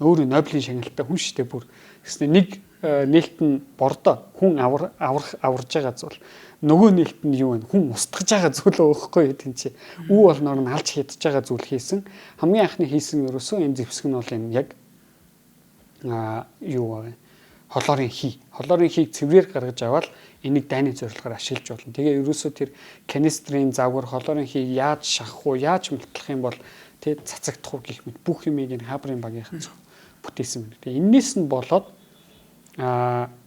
өөрөө Нобелийн шагналтай хүн шүү дээ бүр. Гэснэ нэг нээлт нь бордоо хүн аврах аварж байгаа зүйл. Нөгөө нээлт нь юу вэ? Хүн устгаж байгаа зүйл өгөхгүй тийм чи. Үү олноор нь алж хядж байгаа зүйл хийсэн. Хамгийн анхны хийсэн ерөөсөө энэ зэвсэг нь бол энэ яг юу вэ? Хлорын хий. Хлорын хийг цэврээр гаргаж аваад энийг дайны зорилгоор ашиглаж болно. Тэгээ ерөөсөө тэр канистрын загвар хлорын хийг яаж шахах уу, яаж мултлах юм бол тэ цацагдах уу гэх мэт бүх юмыг энэ Хабрын багийнхан бүтээсэн байна. Тэгээ энээс нь болоод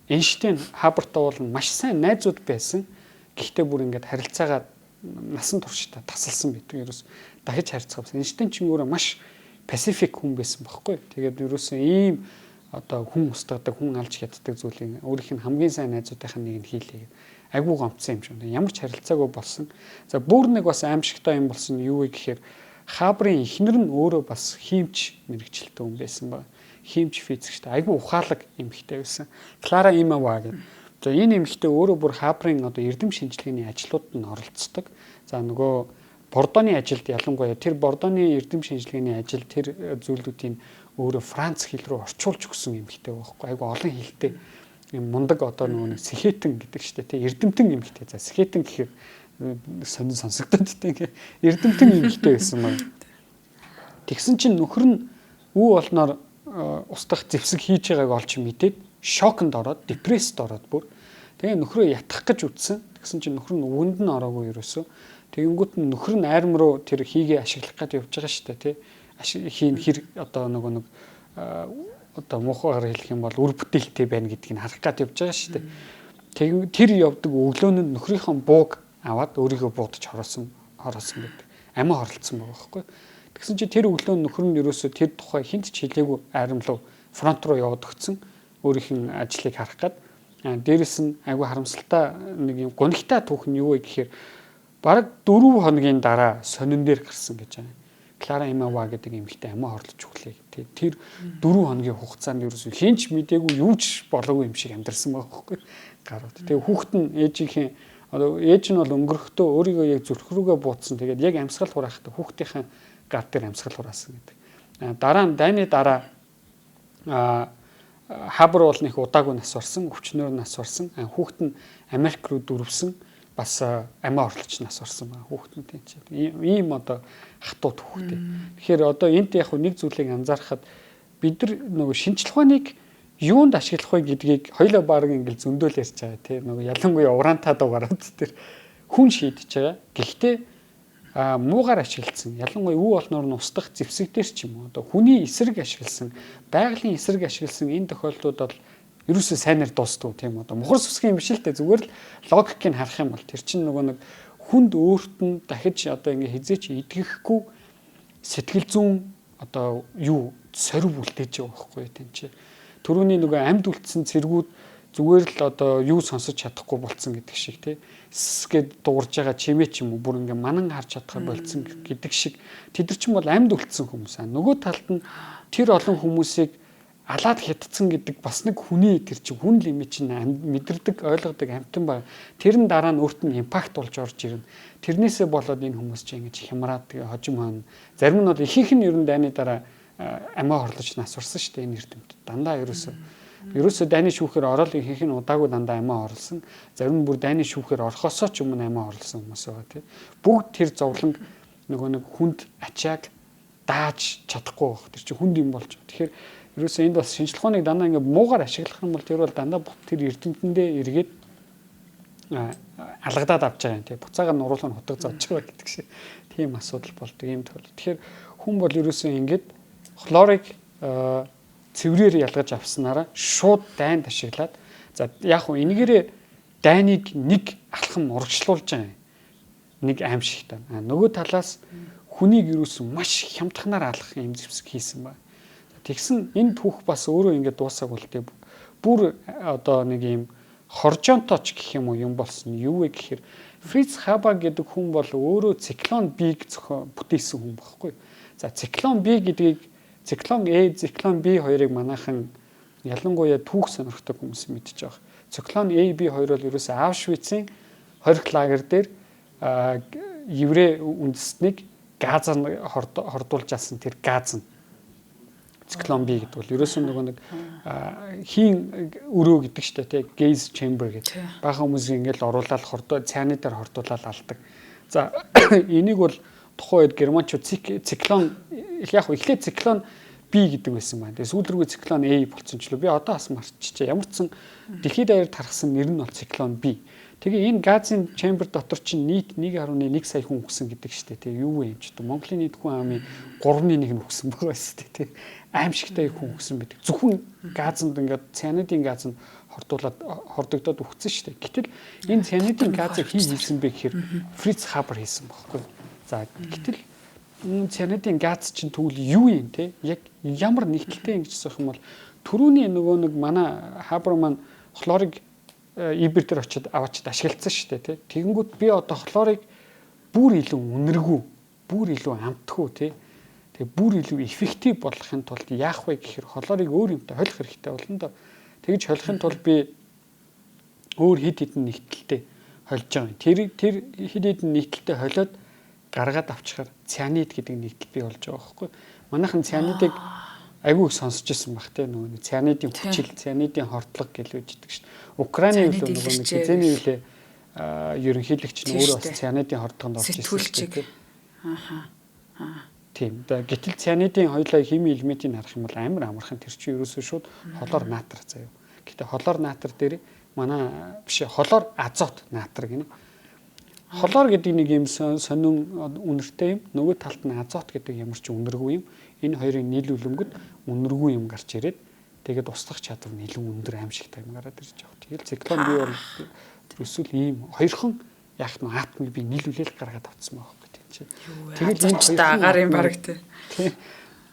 Эйнштейн Хабартай бол маш сайн найзууд байсан. Гэхдээ бүр ингээд харилцаагаа насан туршдаа тасалсан байдаг. Ерөөс дахиж харьцах байсан. Эйнштейн ч өөрөө маш пасифик хүн байсан байхгүй. Тэгээд ерөөсөө ийм одоо хүн устгадаг, хүн алж хяддаг зүйлийг өөрийнх нь хамгийн сайн найзуудынх нь нэг нь хийлээ гэдэг. Айгуу гомцсон юм шиг. Ямар ч харилцаагүй болсон. За бүр нэг бас аимшигтай юм болсон юу вэ гэхээр Хабрын эхнэр нь өөрөө бас хиймч мэрэгчлээ хүн байсан ба. Хиймч физикчтэй айгуу ухаалаг эмэгтэй байсан. Клара Имава гэдэг. За энэ эмэгтэй өөрөө бүр Хабрын одоо эрдэм шинжилгээний ажлууд нь оролцдог. За нөгөө Бордоны ажилд ялангуяа тэр Бордоны эрдэм шинжилгээний ажил тэр зүйлүүдийн өөрөө Франц хэл рүү орчуулж өгсөн эмэгтэй байхгүй, айгу олон хэлтэй юм мундаг одоо нөгөө нэг сэхэтэн гэдэг штэ тий, эрдэмтэн эмэгтэй. За сэхэтэн гэхээр сонин сонсогдоод тий, ингээ эрдэмтэн эмэгтэй байсан байна. Тэгсэн чинь нөхөр нь үү болноор устдах зэвсэг хийж байгааг олж мэдээд шоконд ороод, депресд ороод бүр тэгээ нөхрөө ятгах гэж үтсэн. Тэгсэн чинь нөхөр нь өвөнд нь ороогүй ерөөсөө. Тэгэнгүүт нь нөхөр нь айрам руу тэр хийгээ ашиглах гээд явж байгаа штэ тий, хийн хэр одоо нөгөө нэг одоо муухайгаар хэлэх юм бол үр бүтээлтэй байна гэдгийг харах гээд явж байгаа шүү дээ. Тэг тэр явдаг өглөө нь нөхрийнхөө бууг аваад өөрийгөө буудаж хороосон гэдэг. Амиа хорлцсон байгаа байхгүй. Тэгсэн чинь тэр өглөө нөхөр нь ерөөсөө тэр тухай хинт ч хэлээгүй айрам руу фронт руу яваад өгцөн өөрийнх нь ажлыг харах гээд. Дээрэс нь айгүй харамсалтай нэг юм гонигтай түүх нь юу вэ гэхээр бараг 4 хоногийн дараа сонин дээр гарсан гэж байна. Клара Имава гэдэг эмэгтэй амиа хорлож өглөө. Тэр 4 хоногийн хугацаанд ерөөсөө хэн ч мдээгүй юу ч болоогүй юм шиг амьдарсан байгаа байхгүй гарууд. Тэгээ хүүхэд нь ээжийнхээ одоо ээж нь бол өнгөрөхдөө өөрийгөө яг зүрх рүүгээ бууцсан. Тэгээд яг амьсгал хураахтаа хүүхдийнхээ гар дээр амьсгал хураасан гэдэг. Дараа нь дайны дараа Хабар бол нэг удаагүй нас барсан, өвчнөр нас барсан. Хүүхэд нь Америк руу дүрвсэн. Бас амиа орлож нас барсан байгаа хүүхэд нь тийм ч. Ийм одоо хатуу түүхтэй. Тэгэхээр одоо энд яг нэг зүйлийг анзаархад бид нар нөгөө шинжлэх ухааныг юунд ашиглах вэ гэдгийг хоёлоо баг ингээл зөндөөл ярьж байгаа тийм, нөгөө ялангуяа ураантаа дугаарууд тэр хүн шийдэж байгаа. Гэхдээ муугаар ашигласан, ялангуяа үү олноор нь устдах зэвсэг дээр ч юм уу одоо хүний эсрэг ашигласан, байгалийн эсрэг ашигласан энэ тохиолдлууд бол ерөөсөө сайнаар дуустдаг тийм, одоо мухар сүсгийн юм биш л дээ, зүгээр л логикийг харах юм бол тэр чинь нөгөө нэг хүнд өөрт нь дахиж одоо ингээ хизээч идэхэхгүй сэтгэл зүүн одоо юу сорив үлдээж байгаа байхгүй тийм чи. Төрөүний нөгөө амьд үлдсэн цэргүүд зүгээр л одоо юу сонсож чадахгүй болцсон гэдэг шиг тий. С гэд дуугарж байгаа чимээ ч юм уу бүр ингээ манан харж чадхаа болцсон гэдэг шиг тэд нар ч юм бол амьд үлдсэн хүмүүс. Нөгөө талд нь тэр олон хүмүүсийг алаад хятадсан гэдэг бас нэг хүний тэр чинь хүн лими чинь мэдэрдэг, ойлгодог амьтан баг. Тэр нь дараа нь өөрт нь импакт болж орж ирнэ. Тэрнээсээ болоод энэ хүмүүс чинь ингэж хямраад тэгээ хожим хаана. Зарим нь бол ихэнх нь ер нь дайны дараа амиа хорлож нас барсан шүү дээ энэ эрдэмтэд. Дандаа ерөөсөө дайны шүүхээр ороод ихэнх нь удаагүй дандаа амиа хорлсон. Зарим нь бүр дайны шүүхээр орохосоо ч өмнө амиа хорлсон хүмүүс байгаа тий. Бүгд тэр зовлонг нөгөө нэг хүнд ачааг дааж чадахгүй байх. Тэр чинь хүнд юм болж. Тэгэхээр ерөөсөө энд бас шинжлэх ухааныг дандаа ингээ муугаар ашиглах юм бол тэр бол дандаа тэр эрдэмтэндээ эргээд алгадаад авч байгаа юм тий. Буцаага нуруулах нь хутга зодж байгаа гэдэг шиг тийм асуудал болдог юм тохиолдол. Тэгэхээр хүн бол ерөөсөө ингээд хлорыг цэврээр ялгаж авснараа шууд дайнд ашиглаад, за яг хөө энэгээрээ дайныг нэг алхам урагшлуулж байгаа юм. Нэг аимшигтай. Нөгөө талаас хүнийг ерөөсөн маш хямдханаар алах юм зэвсэг хийсэн байна. Тэгсэн энэ түүх бас өөрөө ингээд дуусаагүй л дээ. Бүр одоо нэг юм хоржонточ гэх юм уу юм болсон. Юу вэ гэхээр Фриц Хаба гэдэг хүн бол өөрөө циклон Б-г зохион бүтээсэн хүн байхгүй. За циклон Б гэдгийг циклон А, циклон Б хоёрыг манайхан ялангуяа түүх сонирхдаг хүмүүс мэдж байгаа. Циклон А, Б хоёр бол ерөөсөө Аушвицын хорих лагер дээр еврей үндэстнийг газар хордуулж асан тэр газ нь циклон Б гэдэг бол ерөөсөө нөгөө нэг хийн өрөө гэдэг штэ тий, gas chamber гэдэг. Бахан хүмүүсийг ингээл оруулаад хордоо цайны дээр хордуулаад алдаг. За энийг бол тухайн үед германчууд циклон яг эхлээд циклон B гэдэг байсан байна. Тэгээ сүүл рүүгээ циклон A болсон ч лөө би одоо бас мартчихжээ. Ямар ч сан дэлхийд даяар тархсан нэр нь бол циклон B. Тэгээ энэ газын chamber дотор чинь нийт 1.1 сая хүн үхсэн гэдэг штэ тий. Юу вэ юм ч одоо Монголын нийт хүн амын 3-ны 1 нь үхсэн байгаа штэ тий. Аимшигтай их хүн үхсэн байдаг. Зөвхөн газанд ингээд цианидын газ нь хордуулаад хордогдоод үхсэн штэ. Гэтэл энэ цианидын газыг хэн хийсэн бэ гэхээр Фриц Хабер хийсэн байхгүй. За, гэтэл энэ цианидын газ чинь тэгвэл юу юм те? Яг ямар нэгдэлтэй юм гэж асуух юм бол түрүүний нөгөө нэг манай Хабер маань хлорыг Ибер дээр очиод аваачид ашигласан шүү дээ тий. Тэгэнгүүт би одоо хлорыг бүр илүү үнэргүй, бүр илүү амтгүй тий. Тэгээ бүр илүү effective болгохын тулд яах вэ гэхээр хлорыг өөр юмтай холих хэрэгтэй болно доо. Тэгж холихын тулд би өөр хэд хэдэн нэгдэлтэй холж байгаа юм. Тэр хэд хэдэн нэгдэлтэй холиод гаргаад авчихаар цианид гэдэг нэгдэл бий болж байгаа байхгүй. Манайхан цианидыг айгүй их сонсч ирсэн баг те, нөгөө нэг цианидын хүчил, цианидын хордлого гэж үждэг шин. Украины юу нөгөө нэг хизээний үлээ ерөнхийлөгч нь өөрөө бас цианидын хордлогонд орж ирсэн шүү дээ. Ааха. Тийм. Гэтэл цианидын хоёлаа химийн элементийг харах юм бол амар амархан, тэр чинь ерөөсөө шууд холоор натр заяа. Гэтэ холоор натр дээр манай биш, холоор азот натр гинэ. Холоор гэдэг нэг юм сонин үнэртэй юм. Нөгөө талд нь азот гэдэг ямар ч үнэргүй юм. Энэ хоёрын нийлүүлэнгүүд үнэргүй юм гарч ирээд тэгээд устгах чадвар нь илүү өндөр аимшигтай юм гараад ирж байгаа. Тэгэл циклон бий бол эсвэл ийм хоёрхан яг нь атомыг би нийлүүлэл гаргаад авчихсан байгаа байхгүй тийм чи. Тэгэл энэ хоёр агаар юм баг тий.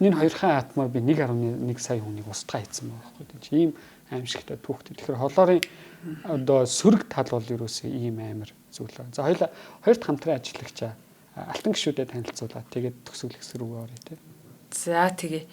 Энэ хоёрхан атомоор би 1.1 сая хүнийг устгаа хийсэн байгаа байхгүй тийм чи. Ийм аимшигтай түүхтэй. Тэгэхээр холоорын одоо сөрөг тал бол ерөөсөө ийм амар зүйл. За, хоёул хоёр дахь хамтран ажиллагчаа алтан гишүүдэд танилцуулаад тэгээд төгсгөл хэсэг рүү оръё те. За, тэгээ.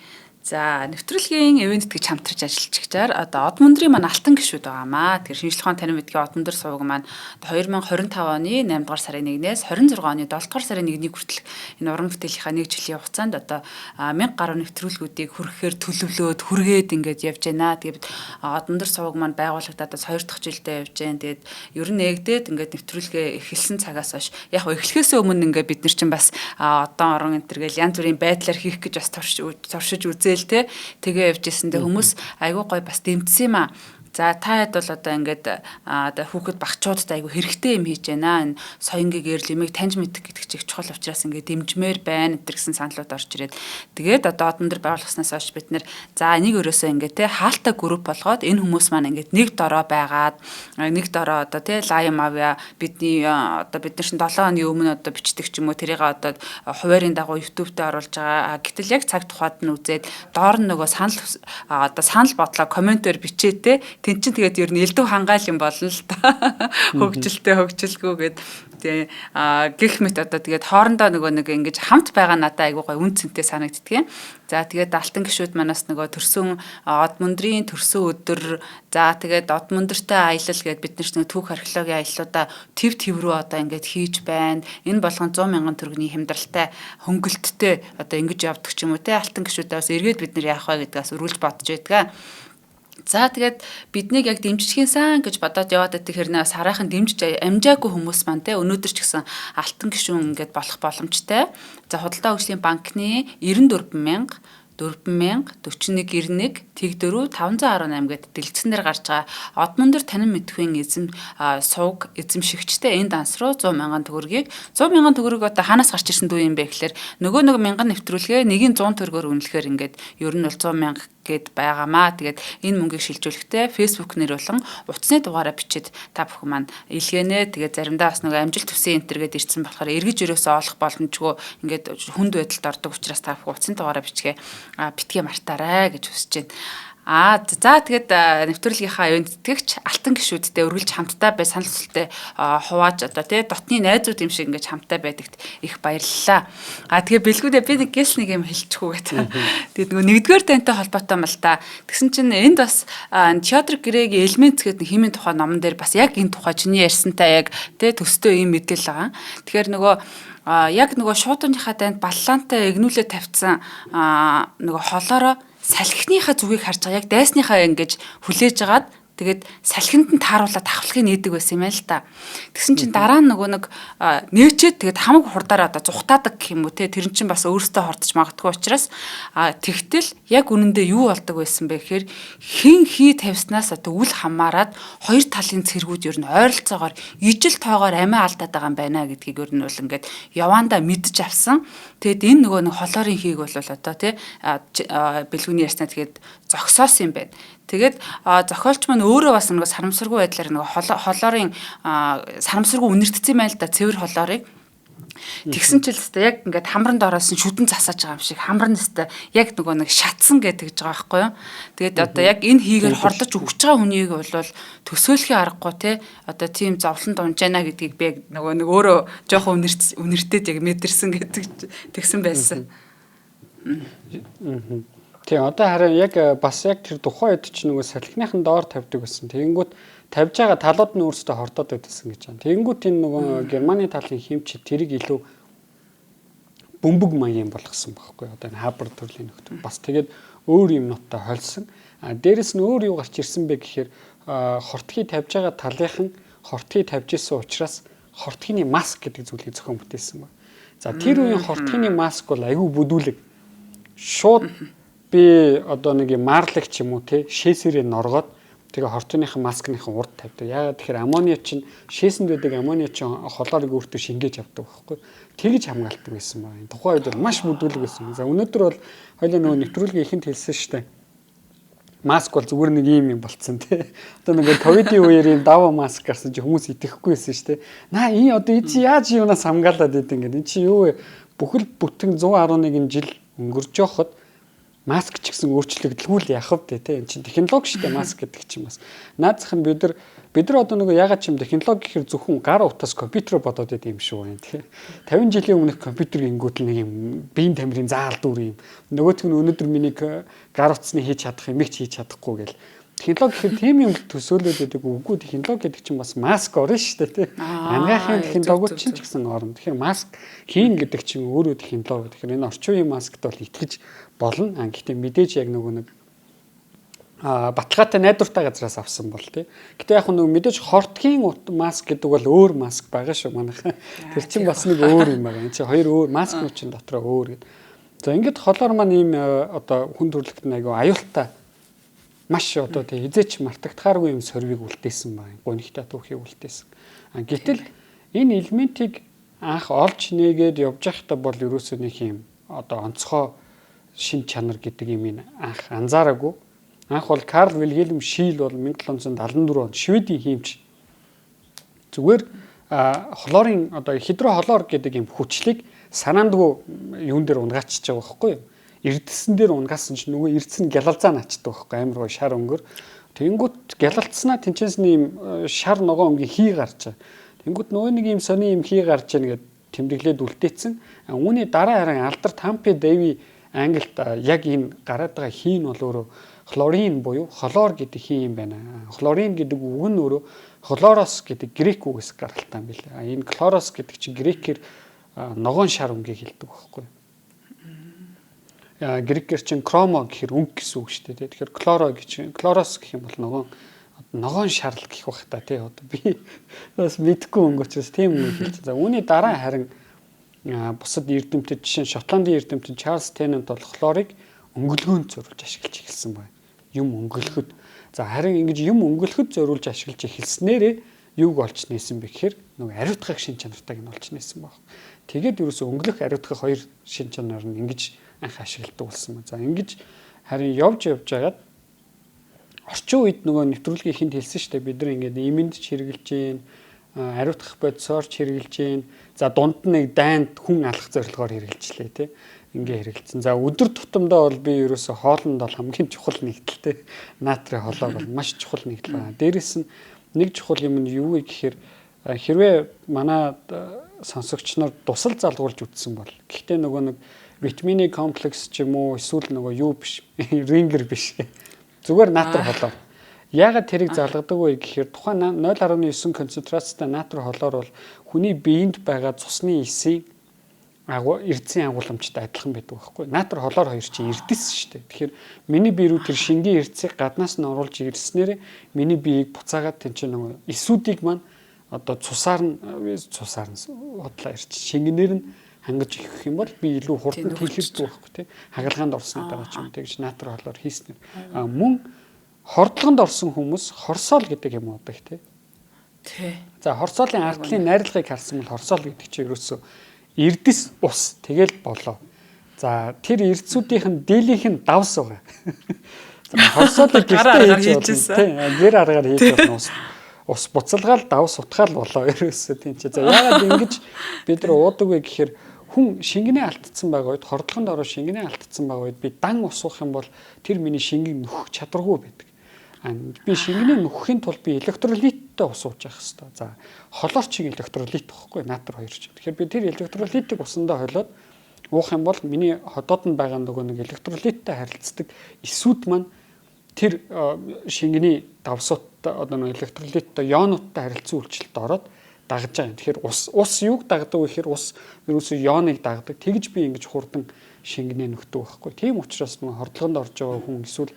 За, нэвтрүүлгийн ивент гэж хамтарч ажиллаж одоо Одмөндрийн маань алтан гишүүд байгаамаа. Тэгэхээр шинжлэх ухаан танин мэдгийн Одмөндөр суваг маань 2025 оны 8 дугаар сарын 1-ээс 26 оны 7 дугаар сарын 1-ний хүртэл энэ уран бүтээлийнхаа нэг жилийн хугацаанд одоо 1000 гаруй нэвтрүүлгүүдийг хүргэхээр төлөвлөөд хүргээд ингээд явж байна. Тэгээд Одмөндөр суваг маань байгуулагдаад бас 2 дахь жилдээ явж байна. Тэгээд ер нь нэгдээд ингээд нэвтрүүлгээ эхэлсэн цагаас хойш яг эхлэхээс өмнө ингээд бид нар чинь бас одон орон энэ төр гэл янз бүрийн байдлаар хийх гэж бас туршиж үзээл те, тэгээ явж исэн. Тэгээ хүмүүс айгүй гой бас дэмжсэн юм аа. За, та хэд бол одоо ингээд одоо хүүхэд багчуудад айгүй хэрэгтэй юм хийж байна. Энэ соёнгийн гэрэл юмыг таньж мэдэх гэдэг чинь чухал учраас ингээд дэмжмээр байна энэ гэсэн саналууд орж ирээд, тэгээд одоо одон дээр байгуулгаснаас хойш бид нэр за энийг өрөөсөө ингээд те хаалта групп болгоод энэ хүмүүс маань ингээд нэг дороо байгаад нэг дороо одоо те лайм авья бидний одоо бид нар чинь 7 оны өмнө одоо бичдэг ч юм уу, тэрийг одоо хуваарийн дагуу YouTube дээр оруулж байгаа. Гэтэл яг цаг тухайд нь үзээд доор нь нөгөө санал одоо санал бодлоо комментээр бичээ те. Тэн чин тэгээд ер нь элдв хангаал юм болно л та. Хөгжилтэй хөгжилгүй гэд тэгээ гих мэт одоо тэгээд хоорондоо нөгөө нэг ингэж хамт байгаа надад айгуу гой үн цэнтэй санагддгийг. За, тэгээд алтан гişүүд манаас нөгөө төрсөн Одмөндрийн төрсөн өдөр, за тэгээд Одмөндөртэй аялал гээд бид нар ч нөгөө түүх археологийн аяллуудаа төв төв рүү одоо ингээд хийж байна. Энэ болгон 100 мянган төгрөгийн хямдралтай хөнгөлттэй одоо ингэж явдаг ч юм уу те, алтан гişүүдээ бас эргээд бид нар яах вэ гэдгээс өргөлж бодож байдаг. За, тэгээд биднийг яг дэмжчихин сан гэж бодоод яваад байдаг хэрнээ бас хараахан дэмжиж амжаагүй хүмүүс маань те өнөөдөр ч гэсэн алтан гишүүн ингээд болох боломжтой. За, худалдаа хөгжлийн банкны 94 мянга 4041 91 тэг 4 518 гээд дэлгэцэн дээр гарч байгаа Одмөндөр танин мэдхүйн эзэм сувг эзэмшигчтэй энэ данс руу 100 мянган төгрөгийг, 100 мянган төгрөг одоо хаанаас гарч ирсэн дүү юм бэ гэхээр нөгөө нэг мянган нэвтрүүлгээ нэгийн 100 төгрөгөөр үнэлэхээр ингээд ер нь бол 100 мянга гээд байгаамаа. Тэгээд энэ мөнгийг шилжүүлэхдээ Facebook нэр болон утасны дугаараа бичээд та бүхэн маань илгээнэ. Тэгээд заримдаа бас нөгөө амжилт төсөн энэ төр гээд ирсэн болохоор эргэж өрөөсөө олох боломжгүй ингээд хүнд байдалд ордог учраас та бүхэн утасны дугаараа бичгээ битгий мартаарай гэж хүсэж байна. За, тэгээд нэвтрүүлгийнхаа ивент тэтгэгч алтан гишүүдтэй үргэлж хамтдаа бай, санал хүсэлтээ хувааж одоо тий дотны найзууд юм шиг ингэж хамтдаа байдагт их баярлалаа. Тэгээ бэлгүүдээ би нэг гэлс нэг юм хэлчихүү гэдэг. Тэгээд нөгөө нэгдүгээр дантай холбоотой юм л та. Тэгсэн чинь энд бас Теодор Грегийн элемент гэдэг химийн тухай номон дээр бас яг энэ тухай чиний ярьсантай яг тий төстэй ийм мэдээлэл байгаа. Тэгэхээр нөгөө яг нөгөө шууданныхаа дайнд баллаантай эгнүүлээ тавьсан нөгөө холоороо салхиныхаа зүгийг харж байгаа. Яг дайсныхаа ингэж хүлээж агаад Тэгээд салхинд нь тааруулаад тавхлахыг нээдэг байсан юм байна л та. Тэгсэн чинь дараа нь нөгөө нэг нээчээд тэгээд хамаг хурдаараа одоо зүхтаадаг гэх юм уу те, тэр чинь бас өөртөө хордож магадгүй учраас тэгтэл яг үнэндээ юу болдог байсан бэ гэхээр хэн хий тавьснаас одоо үл хамааран хоёр талын цэргүүд ер нь ойролцоогоор ижил тоогоор амиа алдаад байгаа юм байна гэдгийг ер нь бол ингээд яваандаа мэдж авсан. Тэгэд энэ нөгөө нэг холоорын хийг бол одоо тий бэлгүүний ярьснаа тэгээд зогсоосон юм байна. Тэгээд зохиолч маань өөрөө бас нөгөө сарамсаргүй байдлаар нөгөө холоорын сарамсаргүй үнэртсэн юм байна л да, цэвэр холоорыг. Тэгсэн чил өстой яг ингээд хамранд ороос нь шүдэн засааж байгаа юм шиг хамран өстой яг нөгөө нэг шатсан гэж тэгж байгаа байхгүй юу. Тэгээд одоо яг энэ хийгээр хорлож өгч байгаа хүнийг бол төсөөлхийн аргагүй те, одоо тийм зовлон дунжаана гэдгийг би яг нөгөө нэг өөрөө жоохон үнэртээд яг мэдэрсэн гэдэг тэгсэн байсан. Тийм, одоо харин яг бас яг тэр тухайн үед чинь нөгөө салхиныхан доор тавьдаг байсан. Тэгэнгүүт тавьж байгаа талууд нь өөрсдөө хордоод байдсан гэж байна. Тэгэнгүүт энэ нөгөө Германы талын химч тэрийг илүү бөмбөг маягийн болгосон байхгүй. Одоо энэ Хабар төрлийн нөхдөд бас тэгээд өөр юмнуудтай холсон. А дээрэс нь өөр юу гарч ирсэн бэ гэхээр хортхий тавьж байгаа талынхан хортхий тавьж исэн учраас хортхины маск гэдэг зүйлийг зохион бүтээсэн байна. За тэр үеийн хортхины маск бол айгүй бүдүүлэг. Шууд би одоо нэг юм марлаг ч юм уу те шээсээрээ норгоод тэгээ хортиныхан маскныхан урд тавьдаг. Яагаад тэгэхээр аммониа чинь шээсэнд байдаг аммониа чинь холоорыг өөртөө шингээж авдаг байхгүй. Тэгж хамгаалдаг байсан байна. Тухайн үед бол маш бүдүүлэг байсан. За өнөөдөр бол хоёлаа нөгөө нэвтрүүлгийн ихэнд хэлсэн шүү дээ. Маск бол зүгээр нэг юм юм болцсон тий. Одоо нөгөө ковидын үеэр юм даваа маск гарсан чи хүмүүс итгэхгүй байсан шүү дээ. Наа энэ одоо энэ чи яаж юунаас хамгаалаад идэв ингээд энэ чи юу вэ? Бүхэл бүтэн 111 жил өнгөрч явахад маск ч гэсэн өөрчлөгдөлгүй л яах вэ те, энэ чинь технологи шүү дээ маск гэдэг чинь бас. Наазах нь бид нар одоо нөгөө ягаад ч юм технологи гэхэр зөвхөн гар утас компьютер бодоод байд юм шиг байна те. 50 жилийн өмнөх компьютер гингүүт л нэг юм биеийн тамирын заал дүр юм. Нөгөөх нь өнөөдөр миний гар утасны хийж чадах юмыг ч хийж чадахгүй гэл. Технологи гэхэр тийм юм төсөөлөд байдаг үгүй, технологи гэдэг чинь бас маск орно шүү дээ тий. Ангаахын технологиуд чинь ч гэсэн орно. Тэгэхээр маск хийн гэдэг чинь өөрөө технологи. Тэгэхээр энэ орчин үеийн маскт бол итгэж болно. Гэхдээ мэдээж яг нөгөө нэг баталгаатай найдвартай газраас авсан бол тий. Гэтэ яг нөгөө мэдээж хортгийн маск гэдэг бол өөр маск байгаа шүү манайха. Тэр чинь бас нэг өөр юм байгаа. Энд чинь хоёр өөр маскнууд чинь дотроо өөр гэдэг. За ингээд холоор маань ийм одоо хүн төрөлхтөн айгүй аюултай маш одоо тий хизээч мартагдахааргүй юм сорвиг үлдээсэн байна. Гунигтай түүхийг үлдээсэн. Гэтэл энэ элементийг анх олж нээгээд явж байхдаа бол ерөөсөө нэг юм одоо онцгой шин чанар гэдэг юм анх анзаараагүй. Анх бол Карл Вильгельм Шийл бол 1774 онд Шведийн хиймч зүгээр хлорын одоо хидрохлор гэдэг юм хүчлийг санаандгүй юун дээр унгаачиж байгаа байхгүй юу? Эрдэсэн дээр унгаасан чинь нөгөө эрдэс нь гялалзаа наачдаг байхгүй амар гоё шар өнгөр. Тэнгүүт гялалцснаа тэнцээс нь юм шар ногоон өнгийн хий гарч байгаа. Тэнгүүт нөгөө нэг юм сони юм хий гарч яана гэд тэмдэглээд үлдээсэн. Үүний дараа харин алдар Тампи Дэви Англид яг энэ гараад байгаа хий нь бол өөрөө хлорин буюу хлор гэдэг хий юм байна. Хлорин гэдэг үг нь өөрөө хлорос гэдэг грек үгээс гаралтай юм билээ. Энэ хлорос гэдэг чинь грекээр ногоон шар өнгийг хэлдэг байхгүй. Грекээр чинь хромо гэхэр өнгө гэсэн үг шүү дээ. Тэгэхээр хлоро гэж хлорос гэх юм бол ногоон шарл гэх бах та тий. Одоо би бас мэдэхгүй өнгө учраас тийм өнгө хэлж. За үүний дараа харин бусад эрдэмтэд жишээ нь Шотландын эрдэмтэн Чарльз Теннант бол хлорыг өнгөлгөөнд зориулж ашиглаж эхэлсэн байна. Юм өнгөлөхөд. За харин ингэж юм өнгөлөхөд зориулж ашиглаж эхэлснээрээ юуг олж нээсэн бэ гэхээр нөгөө ариутгах шин чанартайг нь олж нээсэн баг. Тэгээд ерөөсөө өнгөлөх ариутгах хоёр шин чанар нь ингэж анх ашигладаг болсон ба. За ингэж харин явж жагаад орчин үед нөгөө нэвтрүүлгийн ихэнд хэлсэн шүү дээ. Бид нар ингээд имэнд ч хэрэгжилж гин, ариутгах бодисоор ч хэрэгжилж гин. За дунд нь нэг дайнд хүн алах зорилгоор хэрэгжилжлээ тий. Ингээ хэрэгэлсэн. За өдөр тутамдаа бол би ерөөсө хоолнд бол хамгийн чухал нэгдэлтэй натрий холоор бол маш чухал нэгдэл байна. Дээрэс нь нэг чухал юм нь юу вэ гэхээр хэрвээ манай сонсогч нар дусал залгуулж үтсэн бол гэхдээ нөгөө нэг витамины комплекс ч юм уу эсвэл нөгөө юу биш рингер биш зүгээр натр холоор. Яагаад тэрийг залгадаг вэ гэхээр тухайн 0.9 концентрацтай натр холоор бол хүний биед байгаа цусны эсийн Эрдэсийн агуулмжтай адилхан байдаг байхгүй. Натрий хлор хоёр чинь эрдэс шүү дээ. Тэгэхээр миний бие рүү тэр шингийн эрдэсийг гаднаас нь оруулж ирснээр миний биеийг буцаагаад тэр чинь нөгөө эсүүдийг маань одоо цусаар нь худлаа ирч шингэнээр нь хангаж өгөх юм бол би илүү хурдан тэлхэрдэг байхгүй тий. Хагалгаанд орсны дараа ч юм тэгж натрий хлор хийснээр. А мөн хордлогонд орсон хүмүүс хорсоол гэдэг юм уудаг тий. Тий. За хорсоолын ардлын найрлагыг харсан бол хорсоол гэдэг чинь ерөөсөө эрдэс ус тэгэл болоо. За тэр эрдэсүүдийнх нь дийлийнх нь давс байгаа. За хорсоолыг гэртээ хийж болно тий. Гэр аргаар хийж болно ус. Ус буцалгаал давс утгаал болоо ерөөсөө тийм чи. За яагаад ингэж бид нар уудаг вэ гэхээр хүн шингэнээ алдсан байгаа үед хордлогонд ороо шингэнээ алдсан байгаа үед би дан ус уух юм бол тэр миний шингийг нөхөх чадваргүй байдаг. Би шингэнээ нөхөхийн тулд би электролиттэй ус ууж явах хэрэгтэй. За холоор чиг электролит واخгүй натрий хоёр чиг. Тэгэхээр би тэр электролитийг усандаа холиод уух юм бол миний ходоод нь байгаа нөгөө нэг электролиттэй харилцдаг эсүүд маань тэр шингэний давсуудтай одоо нэг электролиттэй ионуудтай харилцан үйлчлэлд ороод дагаж байгаа юм. Тэгэхээр ус юуг дагдаг вэ гэхээр ус ерөөсөө ионыг дагдаг. Тэгж би ингэж хурдан шингэнээ нөхдөг байхгүй. Тийм учраас нөгөө хордлогонд орж байгаа хүн эсвэл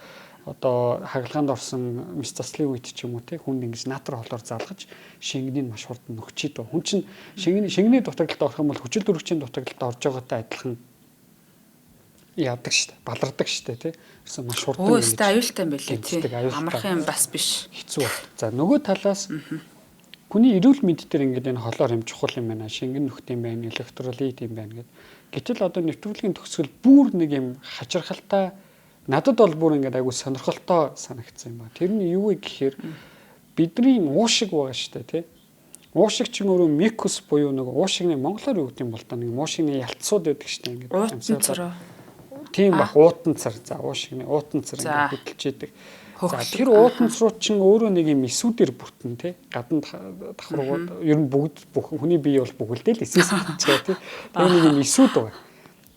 одоо хагалгаанд орсон мэс заслын үед ч юм уу те хүнд ингэж натрий холоор залгаж шингэнийг маш хурдан нөхчийд. Хүн чинь шингэний дутагдалд орох юм бол хүчил төрөгчийн дутагдалд орж байгаатай адилхан яадаг штэ, балардаг штэ тий. Ерөөсөн маш хурдан. Өө өстэй аюултай юм байлээ тий. Амархан юм бас биш. Хэцүү. За нөгөө талаас хүний эрүүл мэнд дээр ингээд энэ холоор юм чухал юм байна. Шингэн нөхт юм байна, электролит юм байна гэд. Гэтэл одоо нэвтрүүлгийн төгсгөл бүр нэг юм хачирхалтай надад бол бүр ингээд айгу сонирхолтой санагдсан юм ба. Тэр нь юу вэ гэхээр бидний уушиг байгаа шүү дээ тий. Уушиг чинь өөрөө микус буюу нэг уушигны монголоор юу гэдэг юм бол та нэг уушигны ялцсууд байдаг шүү дээ ингээд. Уутан цар. Тийм бах уутан цар. За уушигны уутан цар ингээд хөдөлж идэг. За тэр уутан цруу чинь өөрөө нэг юм эсүүдээр бүртэн тий. Гадна давхаргууд ер нь бүгд бүх хүний бие бол бүгэлдээ л эсээс бүтэж байгаа тий. Тэр нэг юм эсүүд байгаа.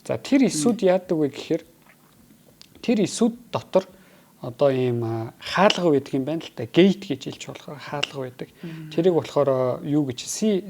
За тэр эсүүд яадаг вэ гэхээр тэр эсүүд дотор одоо ийм хаалга байдаг юм байна л та. Gate гэж хэлж болохоор хаалга байдаг. Тэрийг болохоор юу гэж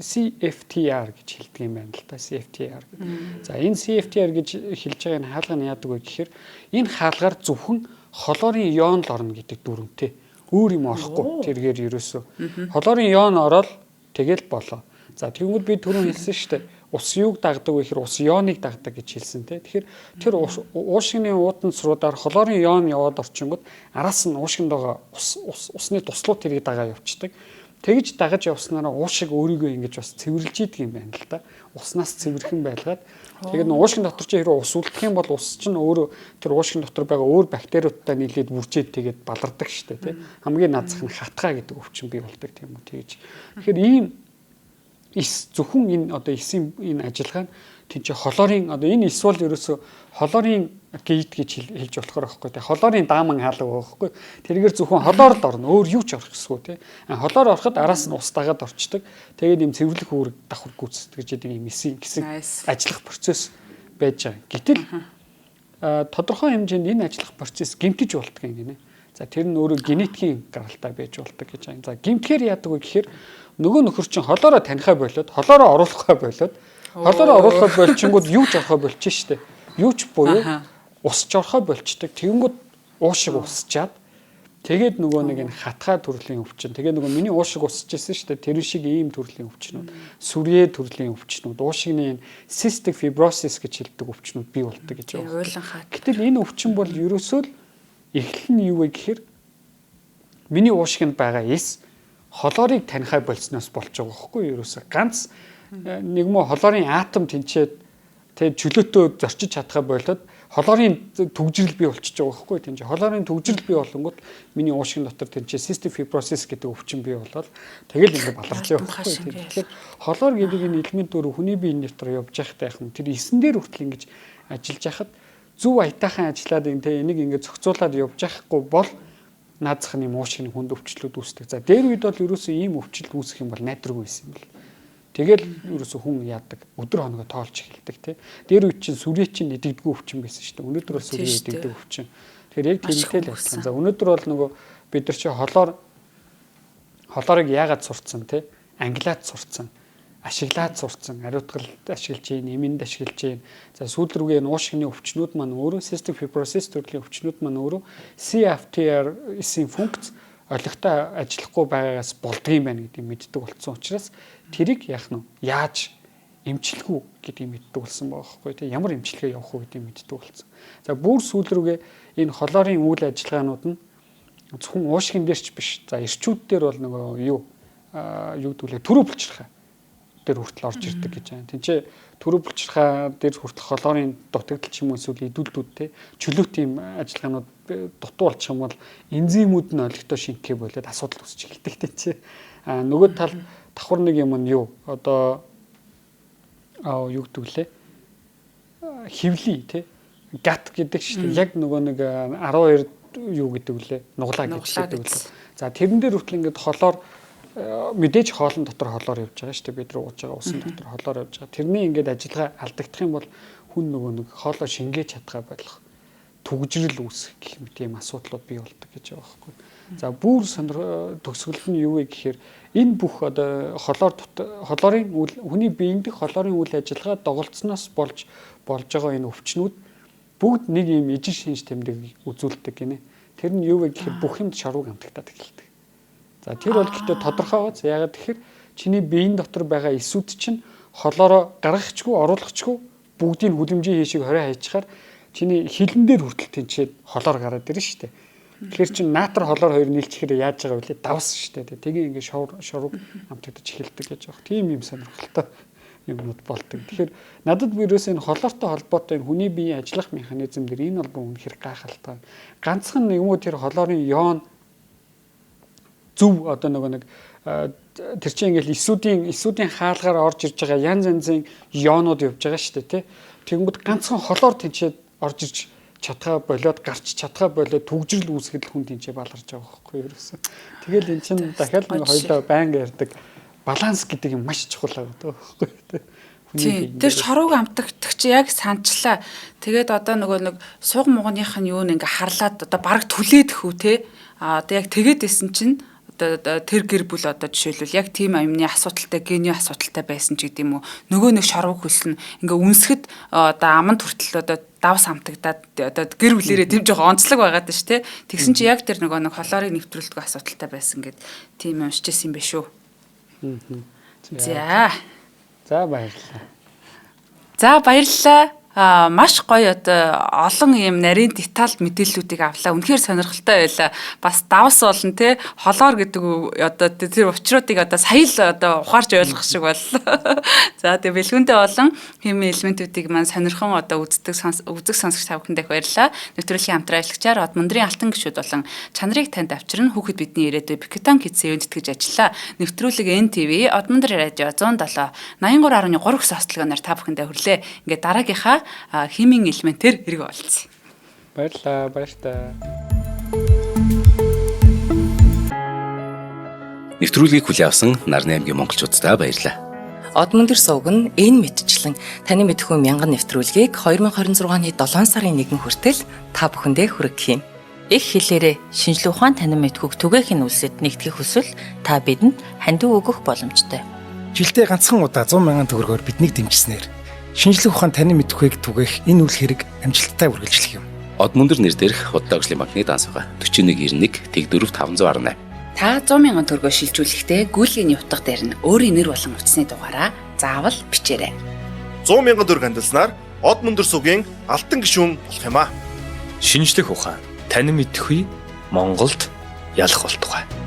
CFTR гэж хэлдэг юм байна л та. CFTR гэдэг. За энэ CFTR гэж хэлж байгаа энэ хаалга нь яадаг вэ гэхээр энэ хаалгаар зөвхөн хлорын ион л орно гэдэг дүрмтэй. Өөр юм орохгүй. Тэргээр ерөөсөө хлорын ион ороод тэгэл болоо. За тэгвэл би түрүүн хэлсэн шүү дээ. Ус юуг дагдаг вэ гэхээр ус ионыг дагдаг гэж хэлсэн те. Тэгэхээр тэр уушгины уутан цруудаар хлорын ион яваад орчингууд араас нь уушгинд байгаа ус усны туслууд тэрийг дагаа явцдаг. Тэгж дагаж явснараа уушиг өөрийгөө ингэж бас цэвэрлж идэг юм байна л да. Уснаас цэвэрхэн байлгаад тэгээд нөө уушгин дотор чи хэрвээ ус үлдэх юм бол ус чинь өөрөө тэр уушгин дотор байгаа өөр бактериудтай нийлээд бүржээд тэгээд балардаг штэ тий. Хамгийн наазах нь хатгаа гэдэг өвчин бий болдог тийм үү тэгж. Тэгэхээр ийм эс зөвхөн энэ одоо эсийн энэ ажиллагаа нь тийч хлорын одоо энэ эс бол ерөөсөө хлорын гейт гэж хэлж болохоор байхгүй тий. Хлорын дааман хаалга байхгүй. Тэргээр зөвхөн хлор л орно. Өөр юу ч орох ёсгүй тий. Хлор ороход араас нь ус дагаад орчдөг. Тэгээд ийм цэвэрлэх үүрэг давхар гүйцэтгэж идэг ийм эсийн хэсэг ажиллах процесс байж байгаа. Гэтэл тодорхой хэмжээнд энэ ажиллах процесс гэмтэж болдго юм гинэ. За тэр нь өөрөө генетикийн гаралтай байж болдог гэж байгаа. За гэмтгэхээр яадаг вэ гэхээр нөгөө нөхөр чинь холоороо танихаа болоод холоороо оруулахаа болоод холоороо оруулахаа болчингууд юу ч орохоо болчих штэ. Юу ч буюу усч орохоо болчдөг. Тэгэнгүүт уушиг усчаад тэгээд нөгөө нэг энэ хатгаа төрлийн өвчин. Тэгээд нөгөө миний уушиг усч ирсэн штэ. Тэр шиг ийм төрлийн өвчнүүд, сүрье төрлийн өвчнүүд, уушигны энэ cystic fibrosis гэж хэлдэг өвчнүүд бий болдог гэж байна. Уйлан хат. Гэтэл энэ өвчин бол ерөөсөө л эхлэл нь юу вэ гэхээр миний уушигнд байгаа эс хлорыг танихаа болсноос болж байгаа байхгүй юу ерөөсөө ганц нэг мө хлорын атом тэнцээд тэг чөлөөтөө зорчиж чадхаа болоод хлорын түгжрэл бий болчихж байгаа байхгүй юу тэнцээ хлорын түгжрэл бий болонгууд миний уушгин дотор тэнцээ cystic fibrosis гэдэг өвчин бий болоод тэгэл ингэ баларлаа байхгүй юу. Тэгэхээр хлор гэдэг энэ элемент өөрөө хүний биеийн дотор явж байхдаа яг тэр эсэн дээр хүртэл ингэж ажиллаж байхад зөв аятайхан ажиллаад энэ тэ энийг ингэ зохицуулаад явж байхгүй бол наазах нь юм уушгины хүнд өвчлөлүүд үүсдэг. За дээр үед бол ерөөсөө ийм өвчлөл үүсэх юм бол найдваргүй байсан юм бэл. Тэгэл ерөөсөө хүн яадаг. Өдөр хоногоо тоолж эхэлдэг тий. Дээр үед чинь сүрээ чинь идэгдэггүй өвчин байсан шүү дээ. Өнөөдөр бол сүрээ идэгдэг өвчин. Тэгэхээр яг тэрнтэй л адилхан. За өнөөдөр бол нөгөө бид нар чи холоор холоорыг яагаад сурцсан тий? Англиад сурцсан. ашиглаад сурцсан, ариутгал ашиглаж гин, эмэнд ашиглаж гин. За сүүл рүүгээ энэ уушгины өвчнүүд маань өөрөө cystic fibrosis төрлийн өвчнүүд маань өөрөө CFTR-ийн функц олигтой ажиллахгүй байгаагаас болдгийм байна гэдгийг мэддэг болсон учраас тэрийг яах нь яаж эмчлэх үү гэдгийг мэддэг болсон байгаа байхгүй тий, ямар эмчилгээ явах уу гэдгийг мэддэг болсон. За бүр сүүл рүүгээ энэ холоорын үйл ажиллагаанууд нь зөвхөн уушгин дээр ч биш. За эрчүүд дээр бол нөгөө юу юу гэдэг лээ, түрүү булчирхай дээр хүртэл орж ирдэг гэж байна. Тинчээ түрүү булчирхай дээр хүртэл холоорын дутагдал ч юм уу эсвэл идүүлдүүд те чөлөөт юм ажиллагаанууд дутуу болчих юм бол энзимүүд нь олигтой шингэхээ болоод асуудал үүсч эхэлдэг тинчээ. А нөгөө талд давхар нэг юм нь юу одоо юу гэдэг лээ, хевли те гат гэдэг шүү дээ. Яг нөгөө нэг 12 юу гэдэг лээ, нуглаа гэдэг лээ. За тэрэн дээр хүртэл ингээд холоор мэдээж хоолн дотор холоор явж байгаа шүү дээ. Бид нар ууж байгаа усан дотор холоор явж байгаа. Тэрний ингээд ажиллагаа алдагдах юм бол хүн нөгөө нэг хоолоо шингээж чадхаа болох түгжрэл үүсэх гэх мэт ийм асуудлууд бий болдог гэж байгаа байхгүй. За бүр төгсгөл нь юу вэ гэхээр энэ бүх одоо холоор холоорын үйл хүний биеинд холоорын үйл ажиллагаа доголдсноос болж байгаа энэ өвчнүүд бүгд нэг ийм ижил шинж тэмдэг үзүүлдэг гинэ. Тэр нь юу вэ гэхээр бүх юмд шорвог амтагтаад эхэлдэг. За тэр бол гэхдээ тодорхой биз. Яагаад тэгэхээр чиний биеийн дотор байгаа эсүүд чинь холоороо гаргахчгүй оруулахчгүй бүгдийг хүлэмжийн хийшиг хорой хайчихаар чиний хилэн дээр хүртэл тэнцээд холоор гараад ирнэ шүү дээ. Тэгэхээр чин наатар холоор хоёр нийлчихээр яаж байгаа вэ? Давс шүү дээ. Тэгээ ингээд шорвог амтагдаж эхэлдэг гэж байгаа. Тийм юм сонирхолтой юмнууд болдог. Тэгэхээр надад ерөөсөө энэ холоортой холбоотой энэ хүний биеийн ажиллах механизм дэр энэ бол үнэхээр гайхалтай. Ганцхан нэг юм уу тэр холоорын йон зөв одоо нөгөө нэг тэр чинь ингээл эсүүдийн хаалгаар орж ирж байгаа янз янзын йонууд явж байгаа шүү дээ тий. Тэгэнгүүт ганцхан холоор тэнцээд орж ирж чадхаа болоод гарч чадхаа болоод түгжрэл үүсгэл хүн тэнцээ баларч байгаа байхгүй юу ерөөсөн. Тэгэл эн чинь дахиад нэг хоёлоо байнга ярьдаг баланс гэдэг юм маш чухал байгаа байхгүй тий. Тэр шорууг амтагдах чи яг санчлаа. Тэгээд одоо нөгөө нэг суг мугных нь юу нэг ингээ харлаад одоо бараг түлээдэх үү те. А одоо яг тэгээд исэн чинь одоо тэр гэр бүл одоо жишээлбэл яг тийм амны асуудалтай, гений асуудалтай байсан ч гэдэм үү. Нөгөө нэг шорвог хөлсөн ингээ үнсэхэд одоо аманд хүртэл одоо давс амтагдаад одоо гэр бүлэрээ тийм жоохон онцлог байгаад ш тэ. Тэгсэн чи яг тэр нөгөө нэг холоорыг нэвтрүүлдэг асуудалтай байсан гэд тийм уншижсэн юм биш үү. За. За баярлалаа. За баярлалаа. Маш гоё одоо олон юм нарийн деталь мэдээллүүдийг авлаа. Үнэхээр сонирхолтой байлаа. Бас давс болно те холоор гэдэг одоо тэр учруудыг одоо сая л одоо ухаарч ойлгох шиг боллоо. За тэгээ бэлгүүнтэй болон химийн элементүүдийг маань сонирхон одоо үздэг үзэх сонсогч та бүхэндээ баярлалаа. Нэвтрүүлгийн хамтран ажиллагчаар Од мөндрийн алтан гишүүд болон чанарыг танд авчирна хүүхэд бидний ирээдүй Бикетон Кидс ивээн тэтгэж ажиллаа. Нэвтрүүлэг NTV Од мөндөр радио 107 83.3 гэсэн хослогоноор та бүхэндээ хүрлээ. Ингээд дараагийнхаа химийн элементээр хэрэг болцсон. Баярлалаа, баяртай. Нэвтрүүлгийг хүлээн авсан Нарны аймгийн монголчууддаа баярлалаа. Од мөндөр сувг нь энэ мэтчлэн таны мэдхүү мянган нэвтрүүлгийг 2026 оны 7 сарын 1 хүртэл та бүхэндээ хүргэх юм. Их хэлээрээ шинжлэх ухаан танин мэдхүйг түгээхийн үлсэд нэгтгэх хүсвэл та бидэнд хандив өгөх боломжтой. Жилдээ ганцхан удаа 100 мянган төгрөгөөр биднийг дэмжсэнээр шинжлэх ухаан танин мэдхүйг түгээх энэ үйл хэрэг амжилттай үргэлжлэх юм. Од мөндөр нэр дээрх Худлаа хөгжлийн банкны данс байгаа. 4191 Тэг4 518. Та 100 мянган төгрөгөөр шилжүүлэхдээ гүйлгээний утга дээр нь өөрийн нэр болон утасны дугаараа заавал бичээрэй. 100 мянган төгрөг хандилснаар Од мөндөр сугийн алтан гишүүн болох юм аа. Шинжлэх ухаан танин мэдхүй Монголд ялах болтугай.